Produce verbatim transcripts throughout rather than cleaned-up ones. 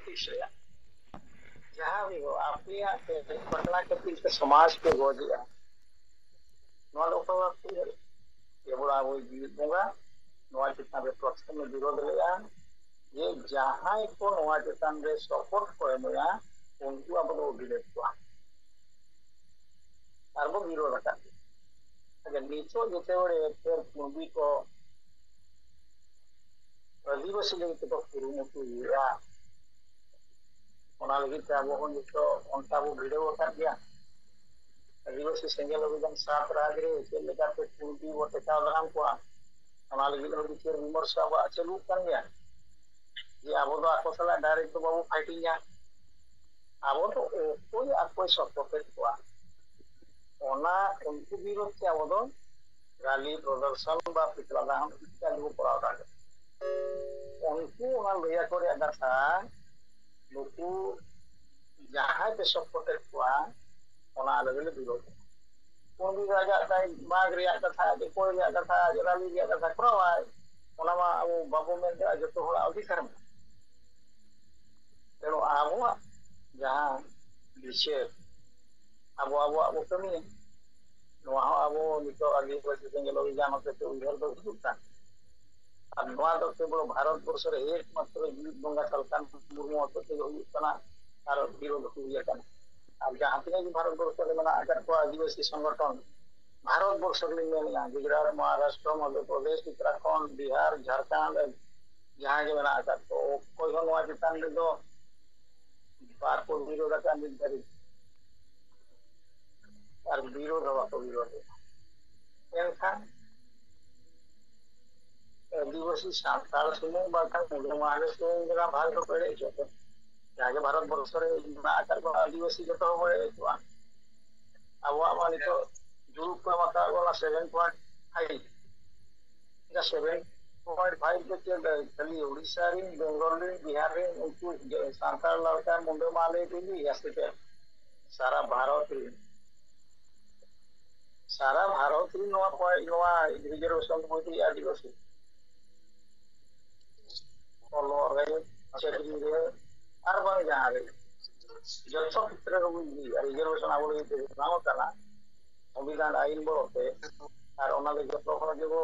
Politics ᱨᱮᱭᱟᱜ ᱡᱟᱦᱟᱸ ᱦᱩᱭᱩᱜᱼᱟ, ᱟᱯᱮᱭᱟᱜ ᱵᱟᱯᱞᱟ ᱠᱷᱟᱹᱛᱤᱨ ᱛᱮ ᱥᱚᱢᱟᱡᱽ ᱯᱮ ᱜᱚᱡᱮᱜᱼᱟ, ᱱᱚᱣᱟ ᱫᱚ ᱚᱠᱚᱭ ᱵᱟᱠᱚ ᱩᱭᱦᱟᱹᱨ? ᱠᱮᱵᱚᱞ ᱟᱵᱚ ᱡᱤᱣᱤᱫ ᱵᱚᱸᱜᱟ ᱱᱚᱣᱟ ᱪᱮᱛᱟᱱ ᱨᱮ ᱯᱨᱚᱛᱷᱚᱢ ᱮ ᱵᱤᱨᱳᱫ ᱞᱮᱫᱼᱟ, ᱡᱮ ᱡᱟᱦᱟᱸᱭ ᱠᱚ ᱱᱚᱣᱟ ᱪᱮᱛᱟᱱ ᱨᱮ ᱥᱚᱯᱳᱨᱴ ᱠᱚ ᱮᱢᱮᱜᱼᱟ, ᱩᱱᱠᱩ ᱟᱵᱚ ᱫᱚ ᱚᱰᱤ ᱞᱮᱫ ᱠᱚᱣᱟ᱾ ᱟᱨ ᱵᱚ ᱵᱤᱨᱳᱫ ᱟᱠᱟᱫ ᱜᱮᱭᱟ᱾ ᱟᱫᱚ ᱱᱤᱛᱚᱜ ᱡᱮᱛᱮ ᱵᱮᱲᱮ ᱯᱷᱮᱨ ᱠᱩᱲᱵᱤ ᱠᱚ ᱟᱹᱫᱤᱵᱟᱹᱥᱤ ᱞᱟᱹᱜᱤᱫ ᱛᱮᱠᱚ ᱠᱩᱨᱩᱢᱩᱴᱩᱭᱮᱫᱼᱟ, ᱚᱱᱟ ᱞᱟᱹᱜᱤᱫ ᱛᱮ ᱟᱵᱚ ᱦᱚᱸ ᱱᱤᱛᱚᱜ ᱚᱱᱠᱟ ᱵᱚ ᱵᱷᱤᱲᱟᱹᱣ ᱟᱠᱟᱫ ᱜᱮᱭᱟ᱾ ᱟᱹᱫᱤᱵᱟᱹᱥᱤ ᱥᱮᱸᱜᱮᱞ ᱚᱵᱷᱤᱡᱟᱱ ᱥᱟᱛ ᱨᱟᱡᱽ ᱨᱮ ᱪᱮᱫ ᱞᱮᱠᱟᱛᱮ ᱠᱩᱲᱵᱤ ᱵᱚ ᱴᱮᱠᱟᱣ ᱫᱟᱨᱟᱢ ᱠᱚᱣᱟ, ᱚᱱᱟ ᱞᱟᱹᱜᱤᱫ ᱦᱚᱸ ᱵᱤᱪᱟᱹᱨ ᱵᱤᱢᱚᱨᱥᱚ ᱟᱵᱚᱣᱟᱜ ᱪᱟᱹᱞᱩᱜ ᱠᱟᱱ ᱜᱮᱭᱟ᱾ ᱡᱮ ᱟᱵᱚ ᱫᱚ ᱟᱠᱚ ᱥᱟᱞᱟᱜ ᱰᱟᱭᱨᱮᱠᱴ ᱫᱚ ᱵᱟᱵᱚ ᱯᱷᱟᱭᱴᱤᱝᱟ, ᱟᱵᱚ ᱫᱚ ᱚᱠᱚᱭ ᱟᱠᱚᱭ ᱥᱚᱯᱳᱨᱴᱮᱫ ᱠᱚᱣᱟ, ᱚᱱᱟ ᱩᱱᱠᱩ ᱵᱤᱨᱩᱫᱷ ᱛᱮ ᱟᱵᱚ ᱫᱚ ᱨᱟᱞᱤ, ᱯᱨᱚᱫᱚᱨᱥᱚᱱ ᱵᱟ ᱯᱤᱛᱨᱟ ᱫᱟᱦᱚᱱ ᱤᱛᱛᱟᱫᱤ ᱵᱚ ᱠᱚᱨᱟᱣ ᱫᱟᱲᱮᱭᱟᱜᱼᱟ᱾ ᱩᱱᱠᱩ ᱚᱱᱟ ᱞᱟᱹᱭ ᱟᱠᱚ ᱨᱮᱭᱟᱜ ᱠᱟᱛᱷᱟ, ᱱᱩᱠᱩ ᱡᱟᱦᱟᱸᱭ ᱯᱮ ᱥᱚᱯᱳᱨᱴᱮᱫ ᱠᱚᱣᱟ, ᱚᱱᱟ ᱟᱞᱮ ᱫᱚᱞᱮ ᱵᱤᱨᱳᱫᱷᱟ᱾ ᱩᱱᱤ ᱫᱚ ᱟᱡᱟᱜ ᱛᱟᱭ ᱢᱟᱜᱽ ᱨᱮᱭᱟᱜ ᱠᱟᱛᱷᱟ, ᱟᱡ ᱚᱠᱚᱭ ᱨᱮᱭᱟᱜ ᱠᱟᱛᱷᱟ, ᱟᱡ ᱨᱟᱞᱤ ᱨᱮᱭᱟᱜ ᱠᱟᱛᱷᱟ ᱠᱚᱨᱟᱣᱟᱭ, ᱚᱱᱟ ᱢᱟ ᱟᱵᱚ ᱵᱟᱵᱚ ᱢᱮᱱ ᱫᱟᱲᱮᱭᱟᱜᱼᱟ, ᱡᱚᱛᱚ ᱦᱚᱲᱟᱜ ᱚᱫᱷᱤᱠᱟᱨ ᱢᱮᱱᱟᱜᱼᱟ᱾ ᱛᱮᱱᱩ ᱟᱵᱚᱣᱟᱜ ᱡᱟᱦᱟᱸ ᱵᱤᱪᱟᱹᱨ, ᱟᱵᱚ ᱟᱵᱚᱣᱟᱜ ᱵᱚ ᱠᱟᱹᱢᱤᱭᱟ, ᱱᱚᱣᱟ ᱦᱚᱸ ᱟᱵᱚ ᱱᱤᱛᱚᱜ ᱟᱹᱫᱤᱵᱟᱹᱥᱤ ᱥᱮᱸᱜᱮᱞ ᱚᱵᱷᱤᱡᱟᱱ ᱦᱚᱛᱮᱛᱮ ᱩᱭᱦᱟᱹᱨ ᱫᱚ ᱦᱤᱡᱩᱜ ᱠᱟᱱ᱾ ᱟᱨ ᱱᱚᱣᱟ ᱫᱚ ᱠᱮᱵᱚᱞ ᱵᱷᱟᱨᱚᱛ ᱵᱚᱨᱥᱚ ᱨᱮ ᱮᱠᱢᱟᱛᱨᱚ ᱡᱤᱣᱤᱫ ᱵᱚᱸᱜᱟ ᱥᱟᱞᱠᱷᱟᱱ ᱢᱩᱨᱢᱩ ᱦᱚᱛᱮᱛᱮ ᱜᱮ ᱦᱩᱭᱩᱜ ᱠᱟᱱᱟ ᱟᱨ ᱵᱤᱨᱳᱫᱷ ᱦᱩᱭ ᱟᱠᱟᱱᱟ᱾ ᱟᱨ ᱡᱟᱦᱟᱸ ᱛᱤᱱᱟᱹᱜ ᱜᱮ ᱵᱷᱟᱨᱚᱛ ᱵᱚᱨᱥᱚ ᱨᱮ ᱢᱮᱱᱟᱜ ᱟᱠᱟᱫ ᱠᱚᱣᱟ ᱟᱹᱫᱤᱵᱟᱹᱥᱤ ᱥᱚᱝᱜᱚᱴᱷᱚᱱ, ᱵᱷᱟᱨᱚᱛ ᱵᱚᱨᱥᱚ ᱨᱮᱞᱤᱧ ᱢᱮᱱᱮᱫᱼᱟ, ᱜᱩᱡᱽᱨᱟᱴ, ᱢᱚᱦᱟᱨᱟᱥᱴᱨᱚ, ᱢᱚᱫᱽᱫᱷᱚ ᱯᱨᱚᱫᱮᱥ, ᱩᱛᱛᱚᱨᱟᱠᱷᱚᱸᱰ, ᱵᱤᱦᱟᱨ, ᱡᱷᱟᱲᱠᱷᱚᱸᱰ, ᱡᱟᱦᱟᱸ ᱜᱮ ᱢᱮᱱᱟᱜ ᱟᱠᱟᱫ ᱠᱚ, ᱚᱠᱚᱭ ᱦᱚᱸ ᱱᱚᱣᱟ ᱪᱮᱛᱟᱱ ᱨᱮᱫᱚ ᱵᱟᱠᱚ ᱵᱤᱨᱳᱫᱷ ᱟᱠᱟᱫ ᱱᱤᱛ ᱫᱷᱟᱹᱵᱤᱡ᱾ ᱟᱨ ᱵᱤᱨᱳᱫᱷ ᱦᱚᱸ ᱵᱟᱠᱚ ᱵᱤᱨᱳᱫᱷ ᱮᱫᱟ᱾ ᱮᱱᱠᱷᱟᱱ ᱟᱹᱫᱤᱵᱟᱹᱥᱤ ᱥᱟᱱᱛᱟᱲ ᱥᱩᱢᱩᱝ ᱵᱟᱝᱠᱷᱟᱱ ᱢᱩᱰᱟᱹ ᱢᱟᱦᱞᱮ ᱥᱩᱢᱩᱝ ᱫᱚ ᱱᱟᱜ ᱵᱷᱟᱨᱚᱛ ᱫᱚ ᱮᱲᱮ ᱦᱚᱪᱚ ᱠᱚ᱾ ᱡᱟᱦᱟᱸ ᱜᱮ ᱵᱷᱟᱨᱚᱛ ᱵᱚᱨᱥᱚ ᱨᱮ ᱢᱮᱱᱟᱜ ᱟᱠᱟᱫ ᱵᱚᱱᱟ ᱟᱹᱫᱤᱵᱟᱹᱥᱤ, ᱡᱚᱛᱚ ᱦᱚᱲ ᱵᱚᱱ ᱮᱲᱮ ᱦᱚᱪᱚᱜᱼᱟ᱾ ᱟᱵᱚᱣᱟᱜ ᱢᱟ ᱱᱤᱛᱚᱜ ᱡᱩᱞᱩᱯ ᱠᱚ ᱮᱢ ᱟᱠᱟᱫ ᱵᱚᱱᱟ seven point five. Seven point five ᱫᱚ ᱪᱮᱫ, ᱠᱷᱟᱹᱞᱤ ᱩᱲᱤᱥᱥᱟ ᱨᱮᱱ, ᱵᱮᱝᱜᱚᱞ ᱨᱮᱱ, ᱵᱤᱦᱟᱨ ᱨᱮᱱ, ᱩᱱᱠᱩ ᱥᱟᱱᱛᱟᱲ ᱞᱟᱲᱠᱟ ᱢᱩᱱᱰᱟᱹ ᱢᱟᱦᱞᱮ ᱨᱮᱱ ᱜᱮ ᱥᱮ ᱪᱮᱫ? ᱥᱟᱨᱟ ᱵᱷᱟᱨᱚᱛ ᱨᱮᱱ, ᱥᱟᱨᱟ ᱵᱷᱟᱨᱚᱛ ᱨᱮᱱ ᱱᱚᱣᱟ ᱯᱚᱭ-, ᱱᱚᱣᱟ ᱨᱤᱡᱟᱨᱵᱷᱮᱥᱚᱱ ᱵᱚᱞᱛᱮ ᱟᱹᱫᱤᱵᱟᱹᱥᱤ ᱚᱞᱚᱜ ᱨᱮ, ᱪᱟᱹᱠᱨᱤ ᱨᱮ, ᱟᱨ ᱵᱟᱝ ᱡᱟᱦᱟᱸ ᱨᱮ ᱡᱚᱛᱚ ᱠᱷᱮᱛᱨᱮ ᱨᱮᱵᱚᱱ ᱤᱫᱤᱭᱟ, ᱨᱤᱡᱟᱨᱵᱷᱮᱥᱚᱱ ᱟᱵᱚ ᱞᱟᱹᱜᱤᱫ ᱛᱮ ᱵᱮᱱᱟᱣ ᱟᱠᱟᱱᱟ ᱥᱚᱝᱵᱤᱫᱷᱟᱱ ᱟᱭᱤᱱ ᱵᱚᱞᱚᱛᱮ, ᱟᱨ ᱚᱱᱟ ᱫᱚ ᱡᱚᱛᱚ ᱦᱚᱲ ᱜᱮᱵᱚ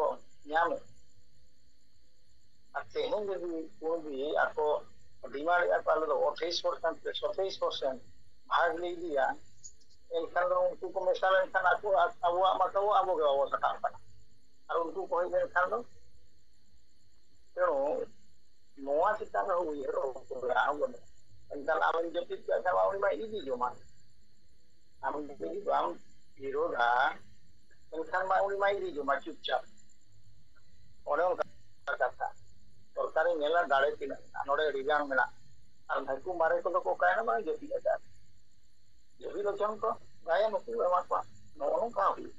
ᱧᱟᱢᱮᱫ᱾ ᱟᱨ ᱛᱮᱦᱮᱧ ᱡᱩᱫᱤ ᱠᱩᱲᱵᱤ ᱟᱠᱚ ᱰᱤᱢᱟᱱᱰ ᱮᱫᱟ ᱠᱚ, ᱟᱞᱮ ᱫᱚ ᱟᱴᱷᱟᱥ ᱯᱟᱨᱥᱮᱱᱴ ᱥᱮ ᱥᱟᱛᱟᱥ ᱯᱟᱨᱥᱮᱱᱴ ᱵᱷᱟᱜᱽ ᱞᱮ ᱤᱫᱤᱭᱟ, ᱮᱱᱠᱷᱟᱱ ᱫᱚ ᱩᱱᱠᱩ ᱠᱚ ᱢᱮᱥᱟ ᱞᱮᱱᱠᱷᱟᱱ ᱟᱠᱚ, ᱟᱵᱚᱣᱟᱜ ᱢᱟᱛᱚ ᱟᱵᱚ ᱜᱮ ᱵᱟᱵᱚ ᱥᱟᱴᱟᱜ ᱠᱟᱱᱟ᱾ ᱟᱨ ᱩᱱᱠᱩ ᱠᱚ ᱦᱮᱡ ᱞᱮᱱᱠᱷᱟᱱ ᱫᱚ, ᱛᱮᱱᱩ ᱱᱚᱣᱟ ᱪᱮᱛᱟᱱ ᱨᱮ ᱩᱭᱦᱟᱹᱨ ᱚᱱᱠᱟ ᱦᱚᱸ ᱵᱟᱹᱱᱩᱜᱼᱟ᱾ ᱮᱱᱠᱷᱟᱱ ᱟᱢᱮᱢ ᱡᱟᱹᱯᱤᱫ ᱠᱟᱜ ᱠᱷᱟᱱ ᱩᱱᱤ ᱢᱟ ᱤᱫᱤ ᱡᱚᱢᱟ᱾ ᱟᱢ ᱡᱩᱫᱤ ᱵᱟᱢ ᱵᱤᱨᱳᱫᱷᱟ, ᱮᱱᱠᱷᱟᱱ ᱢᱟ ᱩᱱᱤ ᱢᱟ ᱤᱫᱤ ᱡᱚᱢᱟ ᱪᱩᱯᱪᱟᱯ᱾ ᱚᱱᱮ ᱚᱱᱠᱟ ᱠᱟᱛᱷᱟ᱾ ᱥᱚᱨᱠᱟᱨᱮ ᱧᱮᱞᱟ ᱫᱟᱲᱮ ᱛᱤᱱᱟᱹᱜ ᱢᱮᱱᱟᱜᱼᱟ, ᱱᱚᱰᱮ ᱟᱹᱰᱤ ᱜᱟᱱ ᱢᱮᱱᱟᱜᱼᱟ᱾ ᱟᱨ ᱱᱩᱠᱩ ᱢᱟᱨᱮ ᱠᱚᱫᱚ ᱠᱚ ᱚᱠᱟᱭᱮᱱᱟ? ᱵᱟᱝ ᱡᱟᱹᱯᱤᱫ ᱟᱠᱟᱫ᱾ ᱡᱟᱹᱯᱤᱫ ᱦᱚᱪᱚᱱ ᱠᱚ, ᱜᱟᱭᱟᱱ ᱩᱱᱠᱩ ᱮᱢᱟ ᱠᱚᱣᱟ᱾ ᱱᱚᱜᱼᱚ ᱱᱚᱝᱠᱟ ᱦᱩᱭᱩᱜ᱾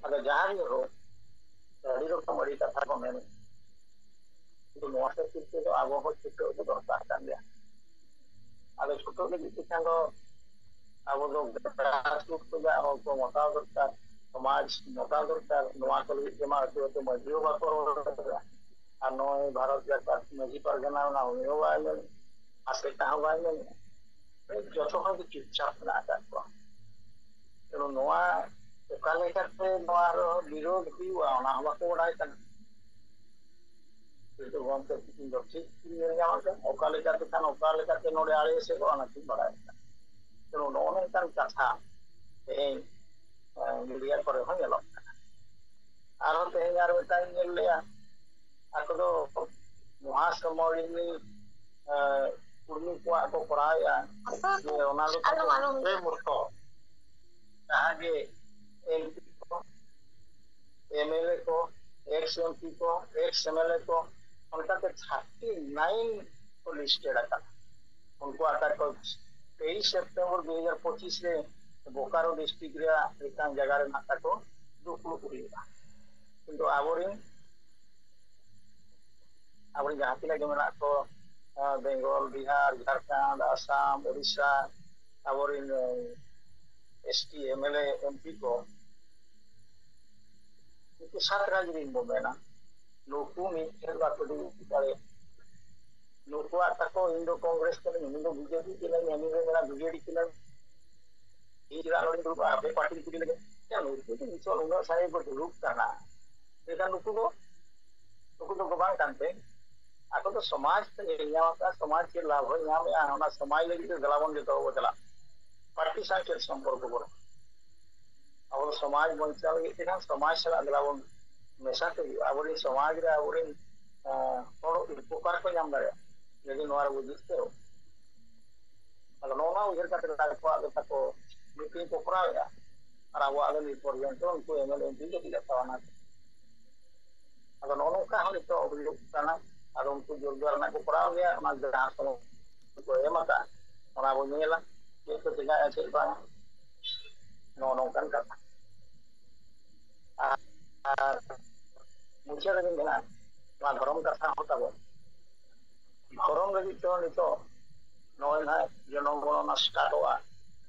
ᱟᱫᱚ ᱡᱟᱦᱟᱸ ᱜᱮ ᱦᱳᱠ, ᱟᱹᱰᱤ ᱨᱚᱠᱚᱢ ᱟᱹᱰᱤ ᱠᱟᱛᱷᱟ ᱠᱚ ᱢᱮᱱᱮᱫ᱾ ᱠᱤᱱᱛᱩ ᱱᱚᱣᱟ ᱠᱷᱟᱹᱛᱤᱨ ᱛᱮᱫᱚ ᱟᱵᱚ ᱦᱚᱸ ᱪᱷᱩᱴᱟᱹᱣ ᱫᱚ ᱫᱚᱨᱠᱟᱨ ᱠᱟᱱ ᱜᱮᱭᱟ᱾ ᱟᱫᱚ ᱪᱷᱩᱴᱟᱹᱣ ᱞᱟᱹᱜᱤᱫ ᱛᱮᱠᱷᱟᱱ ᱫᱚ ᱟᱵᱚ ᱫᱚ grassroots ᱠᱷᱚᱱᱟᱜ ᱦᱚᱲ ᱠᱚ ᱢᱚᱛᱟᱣ ᱫᱚᱨᱠᱟᱨ, ᱥᱚᱢᱟᱡᱽ ᱢᱚᱛᱟᱣ ᱫᱚᱨᱠᱟᱨ᱾ ᱱᱚᱣᱟ ᱠᱚ ᱞᱟᱹᱜᱤᱫ ᱛᱮᱢᱟ ᱟᱹᱛᱩ ᱟᱹᱛᱩ ᱢᱟᱹᱡᱷᱤ ᱦᱚᱸ ᱵᱟᱠᱚ ᱨᱚᱲ ᱫᱟᱲᱮᱭᱟᱜᱼᱟ᱾ ᱟᱨ ᱱᱚᱜᱼᱚᱭ ᱵᱷᱟᱨᱚᱛ ᱡᱟᱠᱟᱛ ᱢᱟᱹᱡᱷᱤ ᱯᱟᱨᱜᱟᱱᱟ ᱨᱮᱱᱟᱜ ᱩᱱᱤ ᱦᱚᱸ ᱵᱟᱭ ᱢᱮᱱ, ᱟᱥᱮᱠᱟ ᱦᱚᱸ ᱵᱟᱭ ᱢᱮᱱ, ᱡᱚᱛᱚ ᱦᱚᱲ ᱜᱮ ᱪᱩᱯᱪᱟᱯ ᱢᱮᱱᱟᱜ ᱟᱠᱟᱫ ᱠᱚᱣᱟ᱾ ᱛᱮᱱᱩ ᱱᱚᱣᱟ ᱚᱠᱟ ᱞᱮᱠᱟᱛᱮ ᱱᱚᱣᱟ ᱨᱮᱦᱚᱸ ᱵᱤᱨᱳᱫᱷ ᱦᱩᱭᱩᱜᱼᱟ, ᱚᱱᱟ ᱦᱚᱸ ᱵᱟᱠᱚ ᱵᱟᱲᱟᱭ ᱠᱟᱱᱟ᱾ ᱠᱤᱱᱛᱩ ᱜᱚᱢᱠᱮ, ᱤᱧ ᱫᱚ ᱴᱷᱤᱠ ᱤᱧ ᱧᱮᱞ ᱧᱟᱢ ᱟᱠᱟᱫᱟ, ᱚᱠᱟ ᱞᱮᱠᱟᱛᱮ ᱠᱷᱟᱱ ᱚᱠᱟ ᱞᱮᱠᱟᱛᱮ ᱱᱚᱰᱮ ᱟᱲᱮ ᱮᱥᱮᱫᱚᱜᱼᱟ, ᱚᱱᱟ ᱠᱤᱱ ᱵᱟᱲᱟᱭ ᱠᱟᱱᱟ᱾ ᱛᱮᱱᱩ ᱱᱚᱜᱼᱚ ᱱᱚᱝᱠᱟᱱ ᱠᱟᱛᱷᱟ ᱛᱮᱦᱮᱧ, ᱮ, media ᱠᱚᱨᱮ ᱦᱚᱸ ᱧᱮᱞᱚᱜ ᱠᱟᱱᱟ᱾ ᱟᱨᱦᱚᱸ ᱛᱮᱦᱮᱧ ᱟᱨ ᱢᱤᱫᱴᱟᱝ ᱧᱮᱞ ᱞᱮᱜᱼᱟ, ᱟᱠᱚ ᱫᱚ ᱢᱚᱦᱟᱥᱚᱢᱚᱭᱤᱱᱤ, ᱮ, ᱠᱩᱲᱢᱤ ᱠᱚᱣᱟᱜ ᱠᱚ ᱠᱚᱨᱟᱣᱮᱫᱼᱟ, ᱡᱮ ᱚᱱᱟ ᱫᱚ ᱟᱞᱚᱢ, ᱟᱞᱚᱢ᱾ ᱢᱩᱨᱠᱷᱚ᱾ ᱡᱟᱦᱟᱸ ᱜᱮ MP ᱠᱚ, MLA ᱠᱚ, ex MP ᱠᱚ, ex MLA ᱠᱚ, ᱚᱱᱠᱟᱛᱮ thirty nine ᱠᱚ listed ᱟᱠᱟᱱᱟ᱾ ᱩᱱᱠᱩᱣᱟᱜ ᱛᱟᱠᱚ ᱛᱮᱭᱤᱥ ᱥᱮᱯᱴᱮᱢᱵᱚᱨ ᱫᱩ ᱦᱟᱡᱟᱨ ᱯᱚᱸᱪᱤᱥ ᱨᱮ ᱵᱳᱠᱟᱨᱳ district ᱨᱮᱭᱟᱜ ᱢᱤᱫᱴᱟᱝ ᱡᱟᱭᱜᱟ ᱨᱮᱱᱟᱜ ᱛᱟᱠᱚ ᱫᱩᱯᱲᱩᱵ ᱦᱩᱭᱩᱜᱼᱟ᱾ ᱠᱤᱱᱛᱩ ᱟᱵᱚᱨᱮᱱ, ᱟᱵᱚᱨᱮᱱ ᱡᱟᱦᱟᱸ ᱛᱤᱱᱟᱹᱜ ᱜᱮ ᱢᱮᱱᱟᱜ ᱠᱚ, ᱟᱸ, ᱵᱮᱝᱜᱚᱞ, ᱵᱤᱦᱟᱨ, ᱡᱷᱟᱲᱠᱷᱚᱸᱰ, ᱟᱥᱟᱢ, ᱳᱰᱤᱥᱟ, ᱟᱵᱚᱨᱮᱱ, ᱟᱸ, ST MLA, MP ᱠᱚ, ᱱᱩᱠᱩ ᱥᱟᱛ ᱨᱟᱡᱽ ᱨᱤᱱ ᱵᱚ ᱢᱮᱱᱟ, ᱱᱩᱠᱩ ᱢᱤᱫ ᱴᱷᱮᱱ ᱵᱟᱠᱚ ᱫᱩᱲᱩᱵ ᱫᱟᱲᱮᱭᱟᱜᱼᱟ᱾ ᱱᱩᱠᱩᱣᱟᱜ ᱛᱟᱠᱚ ᱤᱧ ᱫᱚ ᱠᱚᱝᱜᱨᱮᱥ ᱠᱟᱹᱱᱟᱹᱧ, ᱩᱱᱤ ᱫᱚ ᱵᱤᱡᱮᱯᱤ ᱠᱟᱹᱱᱟᱹᱧ, ᱦᱟᱹᱱᱤ ᱫᱚᱭ ᱢᱮᱱᱟ ᱵᱤᱡᱮᱰᱤ ᱠᱟᱹᱱᱟᱹᱧ, ᱤᱧ ᱪᱮᱫᱟᱜ ᱱᱚᱰᱮᱧ ᱫᱩᱲᱩᱵᱼᱟ, ᱟᱯᱮ ᱯᱟᱨᱴᱤ ᱠᱩᱞᱤ ᱞᱮᱠᱟ? ᱱᱩᱠᱩ ᱫᱚ ᱱᱤᱛᱚᱜ ᱱᱩᱱᱟᱹᱜ ᱥᱟᱸᱜᱮ ᱠᱚ ᱫᱩᱲᱩᱵ ᱠᱟᱱᱟ, ᱢᱮᱱᱠᱷᱟᱱ ᱱᱩᱠᱩ ᱫᱚ, ᱱᱩᱠᱩ ᱫᱚᱠᱚ ᱵᱟᱝ ᱠᱟᱱᱛᱮ, ᱟᱠᱚ ᱫᱚ ᱥᱚᱢᱟᱡᱽ ᱠᱚ ᱧᱮᱞ ᱧᱟᱢ ᱟᱠᱟᱫᱼᱟ, ᱥᱚᱢᱟᱡᱽ ᱪᱮᱫ ᱞᱟᱵᱷ ᱦᱚᱸᱭ ᱧᱟᱢᱮᱫᱼᱟ, ᱚᱱᱟ ᱥᱚᱢᱟᱡᱽ ᱞᱟᱹᱜᱤᱫ ᱛᱮ ᱫᱮᱞᱟ ᱵᱚᱱ ᱡᱚᱛᱚ ᱵᱚ ᱪᱟᱞᱟᱜ᱾ ᱯᱟᱨᱴᱤ ᱥᱟᱶ ᱪᱮᱫ ᱥᱚᱢᱯᱚᱨᱠᱚ ᱵᱚᱱ? ᱟᱵᱚ ᱥᱚᱢᱟᱡᱽ ᱵᱟᱧᱪᱟᱣ ᱞᱟᱹᱜᱤᱫ ᱛᱮᱠᱷᱟᱱ ᱥᱚᱢᱟᱡᱽ ᱥᱟᱞᱟᱜ ᱫᱮᱞᱟ ᱵᱚᱱ ᱢᱮᱥᱟ ᱛᱮ ᱦᱩᱭᱩᱜᱼᱟ᱾ ᱟᱵᱚᱨᱮᱱ ᱥᱚᱢᱟᱡᱽ ᱨᱮ ᱟᱵᱚᱨᱮᱱ, ᱮᱸ, ᱦᱚᱲ ᱩᱯᱚᱠᱟᱨ ᱠᱚ ᱧᱟᱢ ᱫᱟᱲᱮᱭᱟᱜᱼᱟ, ᱡᱩᱫᱤ ᱱᱚᱣᱟ ᱨᱮᱵᱚ ᱡᱤᱛᱠᱟᱹᱨᱚᱜᱼᱟ᱾ ᱟᱫᱚ ᱱᱚᱜᱼᱚ ᱱᱚᱣᱟ ᱩᱭᱦᱟᱹᱨ ᱠᱟᱛᱮ ᱟᱠᱚᱣᱟᱜ ᱫᱚ ᱛᱟᱠᱚ ᱢᱤᱴᱤᱝ ᱠᱚ ᱠᱚᱨᱟᱣᱮᱫᱼᱟ, ᱟᱨ ᱟᱵᱚᱣᱟᱜ ᱫᱚ ᱱᱤᱛ ᱯᱚᱨᱡᱚᱱᱛᱚ ᱩᱱᱠᱩ ᱮᱢ ᱮᱞ ᱮ ᱮᱢ ᱯᱤ ᱠᱚ ᱪᱮᱫ ᱞᱮᱠᱟ ᱚᱱᱟ᱾ ᱟᱫᱚ ᱱᱚᱜᱼᱚ ᱱᱚᱝᱠᱟ ᱦᱚᱸ ᱱᱤᱛᱚᱜ ᱦᱩᱭᱩᱜ ᱠᱟᱱᱟ᱾ ᱟᱫᱚ ᱩᱱᱠᱩ ᱡᱳᱨ ᱡᱳᱨ ᱨᱮᱱᱟᱜ ᱠᱚ ᱠᱚᱨᱟᱣ ᱜᱮᱭᱟ, ᱚᱱᱟ ᱡᱟᱦᱟᱸ ᱥᱚᱢᱚᱭ ᱠᱚ ᱮᱢ ᱟᱠᱟᱫᱼᱟ, ᱚᱱᱟ ᱵᱚᱱ ᱧᱮᱞᱟ ᱪᱮᱫ ᱠᱚ ᱪᱮᱠᱟᱭᱟ, ᱪᱮᱫ ᱵᱟᱝ᱾ ᱱᱚᱜᱼᱚ ᱱᱚᱝᱠᱟᱱ ᱠᱟᱛᱷᱟ᱾ ᱟᱨ, ᱟᱨ ᱢᱩᱪᱟᱹᱫ ᱨᱮᱜᱮᱧ ᱢᱮᱱᱟ, ᱱᱚᱣᱟ ᱫᱷᱚᱨᱚᱢ ᱠᱟᱛᱷᱟ ᱦᱚᱸ ᱛᱟᱵᱚᱱ᱾ ᱫᱷᱚᱨᱚᱢ ᱞᱟᱹᱜᱤᱫ ᱛᱮᱦᱚᱸ ᱱᱤᱛᱚᱜ ᱱᱚᱜᱼᱚᱭ ᱱᱟᱦᱟᱜ ᱡᱚᱱᱚᱜᱚᱱᱚᱱᱟ ᱥᱴᱟᱨᱴᱚᱜᱼᱟ᱾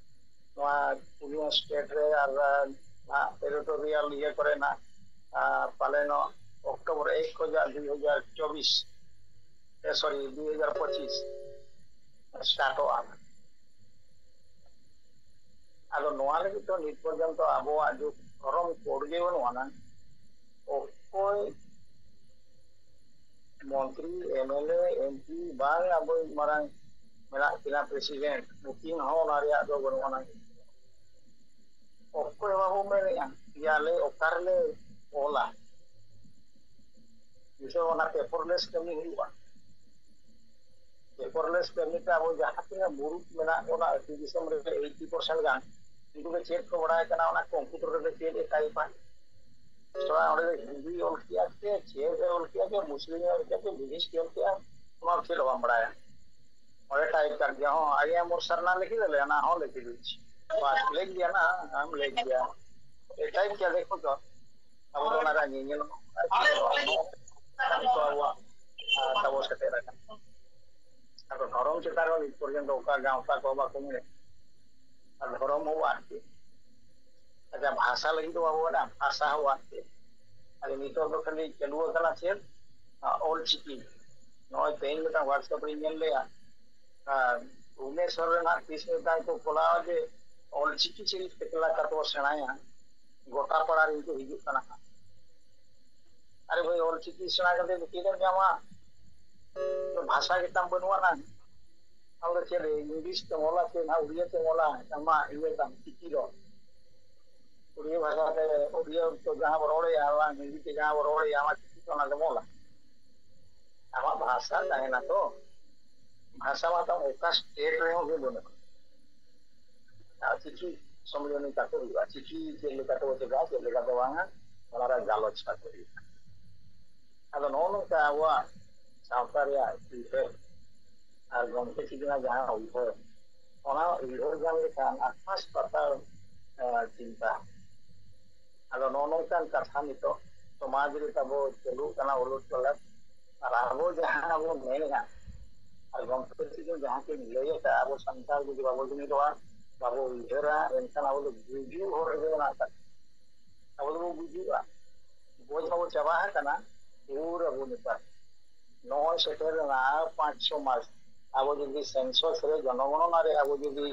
ᱱᱚᱣᱟ ᱯᱩᱱᱭᱟᱹ ᱥᱴᱮᱴ ᱨᱮ ᱟᱨ, ᱟᱨ ᱱᱟᱦᱟᱜ ᱴᱮᱨᱤᱴᱳᱨᱤᱭᱟᱞ ᱤᱭᱟᱹ ᱠᱚᱨᱮ ᱱᱟᱜ, ᱟᱨ, ᱯᱟᱞᱮᱱᱚᱜ ᱚᱠᱴᱳᱵᱚᱨ ᱮᱠ ᱠᱷᱚᱱᱟᱜ ᱫᱩᱭ ᱦᱟᱡᱟᱨ ᱪᱚᱵᱵᱤᱥ, ᱮ, ᱥᱚᱨᱤ, ᱫᱩᱭ ᱦᱟᱡᱟᱨ ᱯᱚᱸᱪᱤᱥ ᱥᱴᱟᱨᱴᱚᱜᱼᱟ᱾ ᱟᱫᱚ ᱱᱚᱣᱟ ᱞᱟᱹᱜᱤᱫ ᱫᱚ ᱱᱤᱛ ᱯᱚᱨᱡᱚᱱᱛᱚ ᱟᱵᱚᱣᱟᱜ ᱡᱩᱜᱽ ᱫᱷᱚᱨᱚᱢ ᱠᱳᱰ ᱜᱮ ᱵᱟᱹᱱᱩᱜ ᱟᱱᱟ᱾ ᱚᱠᱚᱭ ᱢᱚᱱᱛᱨᱤ, ᱮᱢ ᱮᱞ ᱮ, ᱮᱢ ᱯᱤ ᱵᱟᱝ ᱟᱵᱚᱭᱤᱡ ᱢᱟᱨᱟᱝ ᱢᱮᱱᱟᱜ ᱠᱤᱱᱟ ᱯᱨᱮᱥᱤᱰᱮᱱᱴ, ᱱᱩᱠᱤᱱ ᱦᱚᱸ ᱚᱱᱟ ᱨᱮᱭᱟᱜ ᱫᱚ ᱵᱟᱹᱱᱩᱜ ᱟᱱᱟ᱾ ᱚᱠᱚᱭ ᱦᱚᱸ ᱵᱟᱵᱚ ᱢᱮᱱᱮᱜᱼᱟ ᱡᱮ ᱟᱞᱮ ᱚᱠᱟ ᱨᱮᱞᱮ ᱚᱞᱟ᱾ ᱱᱤᱛᱚᱜ ᱚᱱᱟ ᱯᱮᱯᱚᱨᱞᱮᱥ ᱠᱟᱹᱢᱤ ᱦᱩᱭᱩᱜᱼᱟ᱾ ᱯᱮᱯᱚᱨᱞᱮᱥ ᱠᱟᱹᱢᱤ ᱛᱮ ᱟᱵᱚ ᱡᱟᱦᱟᱸ ᱛᱤᱱᱟᱹᱜ ᱢᱩᱨᱩᱠ ᱢᱮᱱᱟᱜ ᱵᱚᱱᱟ ᱟᱹᱛᱩ ᱫᱤᱥᱚᱢ ᱨᱮ ᱮᱭᱤᱴᱤ ᱯᱟᱨᱥᱮᱱᱴ ᱜᱟᱱ, ᱩᱱᱠᱩ ᱫᱚ ᱪᱮᱫ ᱠᱚ ᱵᱟᱲᱟᱭ ᱠᱟᱱᱟ ᱚᱱᱟ ᱠᱚᱢᱯᱤᱭᱩᱴᱟᱨ ᱨᱮ ᱪᱮᱫ ᱮ ᱴᱟᱭᱤᱯᱟ? ᱛᱷᱚᱲᱟ ᱚᱸᱰᱮ ᱫᱚ ᱦᱤᱱᱫᱤ ᱚᱞ ᱠᱮᱜᱼᱟ ᱥᱮ ᱪᱮᱫ ᱮ ᱚᱞ ᱠᱮᱜᱼᱟ ᱥᱮ ᱢᱩᱥᱞᱤᱢ ᱮ ᱚᱞ ᱠᱮᱜᱼᱟ ᱥᱮ ᱵᱩᱫᱷᱤᱥᱴ ᱮ ᱚᱞ ᱠᱮᱜᱼᱟ, ᱚᱱᱟ ᱪᱮᱫ ᱦᱚᱸ ᱵᱟᱢ ᱵᱟᱲᱟᱭᱟ᱾ ᱚᱸᱰᱮ ᱴᱟᱭᱤᱯ ᱠᱟᱜ ᱜᱮᱭᱟ, ᱦᱚᱸ, ᱟᱭ ᱮᱢ ᱥᱟᱨᱱᱟ ᱞᱤᱠᱷ ᱞᱮ, ᱚᱱᱟ ᱦᱚᱸ ᱞᱤᱠᱷ ᱫᱤᱡ᱾ ᱵᱟᱥ, ᱞᱤᱠᱷ ᱜᱮᱭᱟ ᱱᱟ, ᱟᱢ ᱞᱤᱠᱷ ᱜᱮᱭᱟ᱾ ᱮ ᱴᱟᱭᱤᱯ ᱠᱮᱭᱟ, ᱫᱮᱠᱷᱚ ᱛᱚ᱾ ᱟᱵᱚ ᱫᱚ ᱚᱱᱟ ᱨᱮ ᱧᱮᱧᱮᱞ ᱦᱚᱸ ᱱᱤᱛᱚᱜ ᱟᱵᱚᱣᱟᱜ, ᱟᱨ, ᱛᱟᱵᱚ ᱥᱮᱴᱮᱨ ᱟᱠᱟᱱᱟ᱾ ᱟᱫᱚ ᱫᱷᱚᱨᱚᱢ ᱪᱮᱛᱟᱱ ᱨᱮ ᱱᱤᱛ ᱯᱚᱨᱡᱚᱱᱛᱚ ᱚᱠᱟ ᱜᱟᱶᱛᱟ ᱠᱚ ᱵᱟᱠᱚ ᱢᱮᱱᱮᱫ᱾ ᱟᱨ ᱫᱷᱚᱨᱚᱢ ᱦᱚᱸ ᱟᱫ ᱠᱮᱫ᱾ ᱟᱪᱪᱷᱟ, ᱵᱷᱟᱥᱟ ᱞᱟᱹᱜᱤᱫ ᱫᱚ ᱵᱟᱵᱚ ᱢᱮᱱᱟ, ᱵᱷᱟᱥᱟ ᱦᱚᱸ ᱟᱫ ᱠᱮᱫ᱾ ᱟᱫᱚ ᱱᱤᱛᱚᱜ ᱫᱚ ᱠᱷᱟᱹᱞᱤ ᱪᱟᱹᱞᱩ ᱟᱠᱟᱱᱟ ᱪᱮᱫ? ᱚᱞ ᱪᱤᱠᱤ᱾ ᱱᱚᱜᱼᱚᱭ ᱛᱮᱦᱮᱧ ᱢᱤᱫᱴᱟᱝ WhatsApp ᱨᱤᱧ ᱧᱮᱞ ᱞᱮᱜᱼᱟ, ᱟᱨ ᱵᱷᱩᱵᱽᱱᱮᱥᱚᱨ ᱨᱮᱱᱟᱜ ᱛᱤᱥ ᱢᱤᱫᱴᱟᱝ ᱠᱚ ᱠᱷᱚᱞᱟᱣᱟ ᱡᱮ ᱚᱞᱪᱤᱠᱤ ᱪᱮᱫ ᱞᱮᱠᱟ ᱠᱟᱛᱮ ᱵᱚ ᱥᱮᱬᱟᱭᱟ, ᱜᱚᱴᱟ ᱯᱟᱲᱟ ᱨᱮᱱ ᱠᱚ ᱦᱤᱡᱩᱜ ᱠᱟᱱᱟ ᱦᱟᱸᱜ᱾ ᱟᱨᱮ ᱵᱷᱟᱹᱭ, ᱚᱞᱪᱤᱠᱤ ᱥᱮᱬᱟ ᱠᱟᱛᱮ ᱫᱚ ᱪᱮᱫ ᱮᱢ ᱧᱟᱢᱟ? ᱵᱷᱟᱥᱟ ᱜᱮᱛᱟᱢ ᱵᱟᱹᱱᱩᱜ ᱟᱱᱟ᱾ ᱟᱢ ᱫᱚ ᱪᱮᱫ ᱤᱝᱞᱤᱥ ᱛᱮᱢ ᱚᱞᱟ, ᱪᱮᱫ ᱦᱟᱸᱜ ᱩᱲᱤᱭᱟ ᱛᱮᱢ ᱚᱞᱟ, ᱟᱢᱟᱜ ᱤᱭᱟᱹ ᱛᱟᱢ ᱪᱤᱠᱤ ᱫᱚ? ᱩᱲᱤᱭᱟ ᱵᱷᱟᱥᱟ ᱛᱮ, ᱩᱲᱤᱭᱟ ᱛᱮ ᱡᱟᱦᱟᱸ ᱵᱚ ᱨᱚᱲᱮᱜᱼᱟ, ᱵᱟᱝ ᱦᱤᱱᱫᱤ ᱛᱮ ᱡᱟᱦᱟᱸ ᱵᱚ ᱨᱚᱲᱮᱜᱼᱟ, ᱟᱢᱟᱜ ᱪᱤᱠᱤ ᱛᱮ ᱚᱱᱟ ᱫᱚᱢ ᱚᱞᱟ? ᱟᱢᱟᱜ ᱵᱷᱟᱥᱟ ᱛᱟᱦᱮᱱᱟ ᱛᱚ᱾ ᱵᱷᱟᱥᱟ ᱢᱟ ᱛᱟᱢ ᱚᱠᱟ ᱥᱴᱮᱴ ᱨᱮᱦᱚᱸ ᱜᱮ ᱵᱟᱹᱱᱩᱜᱼᱟ᱾ ᱟᱨ ᱪᱤᱠᱤ ᱥᱚᱢᱢᱮᱞᱚᱱᱤ ᱛᱟᱠᱚ ᱦᱩᱭᱩᱜᱼᱟ, ᱪᱤᱠᱤ ᱪᱮᱫ ᱞᱮᱠᱟ ᱛᱮᱵᱚ ᱪᱮᱫᱟ, ᱪᱮᱫ ᱞᱮᱠᱟ ᱫᱚ ᱵᱟᱝᱟ, ᱚᱱᱟ ᱨᱮ ᱜᱟᱞᱚᱪ ᱛᱟᱠᱚ ᱦᱩᱭᱩᱜᱼᱟ᱾ ᱟᱫᱚ ᱱᱚᱜᱼᱚ ᱱᱚᱝᱠᱟ ᱟᱵᱚᱣᱟᱜ ᱥᱟᱶᱛᱟ ᱨᱮᱭᱟᱜ ᱩᱭᱦᱟᱹᱨ ᱟᱨ ᱜᱚᱢᱠᱮ ᱛᱤᱠᱤᱱᱟᱜ ᱡᱟᱦᱟᱸ ᱩᱭᱦᱟᱹᱨ, ᱚᱱᱟ ᱩᱭᱦᱟᱹᱨ ᱜᱟᱱ ᱞᱮᱠᱟᱱ ᱟᱠᱟᱥ ᱯᱟᱛᱟᱞ, ᱮ, ᱪᱤᱱᱛᱟ᱾ ᱟᱫᱚ ᱱᱚᱜᱼᱚ ᱱᱚᱝᱠᱟᱱ ᱠᱟᱛᱷᱟ ᱱᱤᱛᱚᱜ ᱥᱚᱢᱟᱡᱽ ᱨᱮ ᱛᱟᱵᱚ ᱪᱟᱹᱞᱩᱜ ᱠᱟᱱᱟ ᱩᱞᱩᱴ ᱯᱟᱞᱚᱴ᱾ ᱟᱨ ᱟᱵᱚ ᱡᱟᱦᱟᱸ ᱵᱚ ᱢᱮᱱᱮᱜᱼᱟ, ᱟᱨ ᱜᱚᱢᱠᱮ ᱛᱤᱠᱤᱱ ᱡᱟᱦᱟᱸ ᱠᱤᱱ ᱞᱟᱹᱭ ᱟᱠᱟᱫᱼᱟ, ᱟᱵᱚ ᱥᱟᱱᱛᱟᱲ ᱡᱩᱫᱤ ᱵᱟᱵᱚ ᱡᱩᱢᱤᱫᱚᱜᱼᱟ, ᱵᱟᱵᱚ ᱩᱭᱦᱟᱹᱨᱟ, ᱮᱱᱠᱷᱟᱱ ᱟᱵᱚ ᱫᱚ ᱜᱩᱡᱩᱜ ᱦᱚᱨ ᱨᱮᱜᱮ ᱢᱮᱱᱟᱜ ᱟᱠᱟᱫ ᱵᱚᱱᱟ᱾ ᱟᱵᱚ ᱫᱚᱵᱚ ᱜᱩᱡᱩᱜᱼᱟ, ᱜᱚᱡ ᱢᱟᱵᱚ ᱪᱟᱵᱟ ᱟᱠᱟᱱᱟ, ᱩᱨ ᱟᱵᱚ ᱱᱮᱛᱟᱨ᱾ ᱱᱚᱜᱼᱚᱭ ᱥᱮᱴᱮᱨ ᱮᱱᱟ ᱯᱟᱸᱪ ᱪᱷᱚ ᱢᱟᱥ, ᱟᱵᱚ ᱡᱩᱫᱤ ᱥᱮᱱᱥᱚᱥ ᱨᱮ, ᱡᱚᱱᱚᱜᱚᱬᱚᱱᱟ ᱨᱮ ᱟᱵᱚ ᱡᱩᱫᱤ,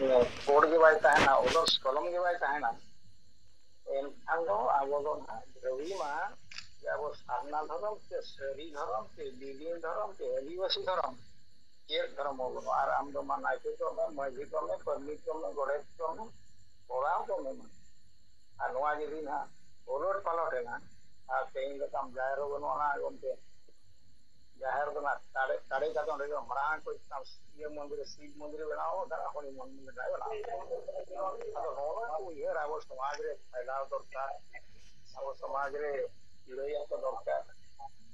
ᱮ, ᱠᱳᱰ ᱜᱮ ᱵᱟᱭ ᱛᱟᱦᱮᱱᱟ, ᱚᱞᱚᱜ ᱠᱚᱞᱚᱢ ᱜᱮ ᱵᱟᱭ ᱛᱟᱦᱮᱱᱟ, ᱮᱱᱠᱷᱟᱱ ᱫᱚ ᱟᱵᱚ ᱫᱚ ᱱᱟᱦᱟᱜ ᱫᱟᱹᱵᱤ ᱢᱟ ᱡᱮ ᱟᱵᱚ ᱥᱟᱨᱱᱟ ᱫᱷᱚᱨᱚᱢ ᱪᱮ ᱥᱟᱹᱨᱤ ᱫᱷᱚᱨᱚᱢ ᱪᱮ ᱵᱤᱞᱤᱱ ᱫᱷᱚᱨᱚᱢ ᱪᱮ ᱟᱹᱫᱤᱵᱟᱹᱥᱤ ᱫᱷᱚᱨᱚᱢ, ᱪᱮᱫ ᱫᱷᱚᱨᱚᱢ ᱦᱚᱸ ᱵᱟᱹᱱᱩᱜᱼᱟ᱾ ᱟᱨ ᱟᱢ ᱫᱚ ᱢᱟ ᱱᱟᱭᱠᱮ ᱠᱚᱜ ᱢᱮ, ᱢᱟᱹᱡᱷᱤ ᱠᱚᱜ ᱢᱮ, ᱯᱟᱨᱟᱱᱤᱠ ᱠᱚᱜ ᱢᱮ, ᱜᱚᱰᱮᱛ ᱠᱚᱜ ᱢᱮ, ᱠᱚᱨᱟᱣ ᱠᱚᱜ ᱢᱮ ᱢᱟ᱾ ᱟᱨ ᱱᱚᱣᱟ ᱡᱩᱫᱤ ᱱᱟᱦᱟᱜ ᱩᱞᱚᱴ ᱯᱟᱞᱚᱴ ᱮᱱᱟ, ᱟᱨ ᱛᱮᱦᱮᱧ ᱞᱮᱠᱟᱢ ᱡᱟᱦᱮᱨ ᱦᱚᱸ ᱵᱟᱹᱱᱩᱜ ᱟᱱᱟ ᱜᱚᱢᱠᱮ, ᱡᱟᱦᱮᱨ ᱫᱚ ᱱᱟᱜ ᱫᱟᱲᱮ, ᱫᱟᱲᱮ ᱠᱟᱛᱮ ᱚᱸᱰᱮ ᱜᱮ ᱢᱟᱨᱟᱝ ᱠᱚ ᱤᱭᱟᱹ ᱢᱚᱱᱫᱤᱨ, ᱥᱤᱵ ᱢᱚᱱᱫᱤᱨ ᱵᱮᱱᱟᱣ ᱠᱟᱫᱟ, ᱦᱚᱲ ᱢᱚᱱᱫᱤᱨ ᱵᱮᱱᱟᱣ ᱠᱟᱫᱟ᱾ ᱟᱫᱚ ᱱᱚᱜᱼᱚ ᱱᱚᱣᱟ ᱠᱚ ᱩᱭᱦᱟᱹᱨ ᱟᱵᱚ ᱥᱚᱢᱟᱡᱽ ᱨᱮ ᱯᱷᱟᱭᱞᱟᱣ ᱫᱚᱨᱠᱟᱨ, ᱟᱵᱚ ᱥᱚᱢᱟᱡᱽ ᱨᱮ ᱞᱟᱹᱭ ᱟᱠᱚ ᱫᱚᱨᱠᱟᱨ᱾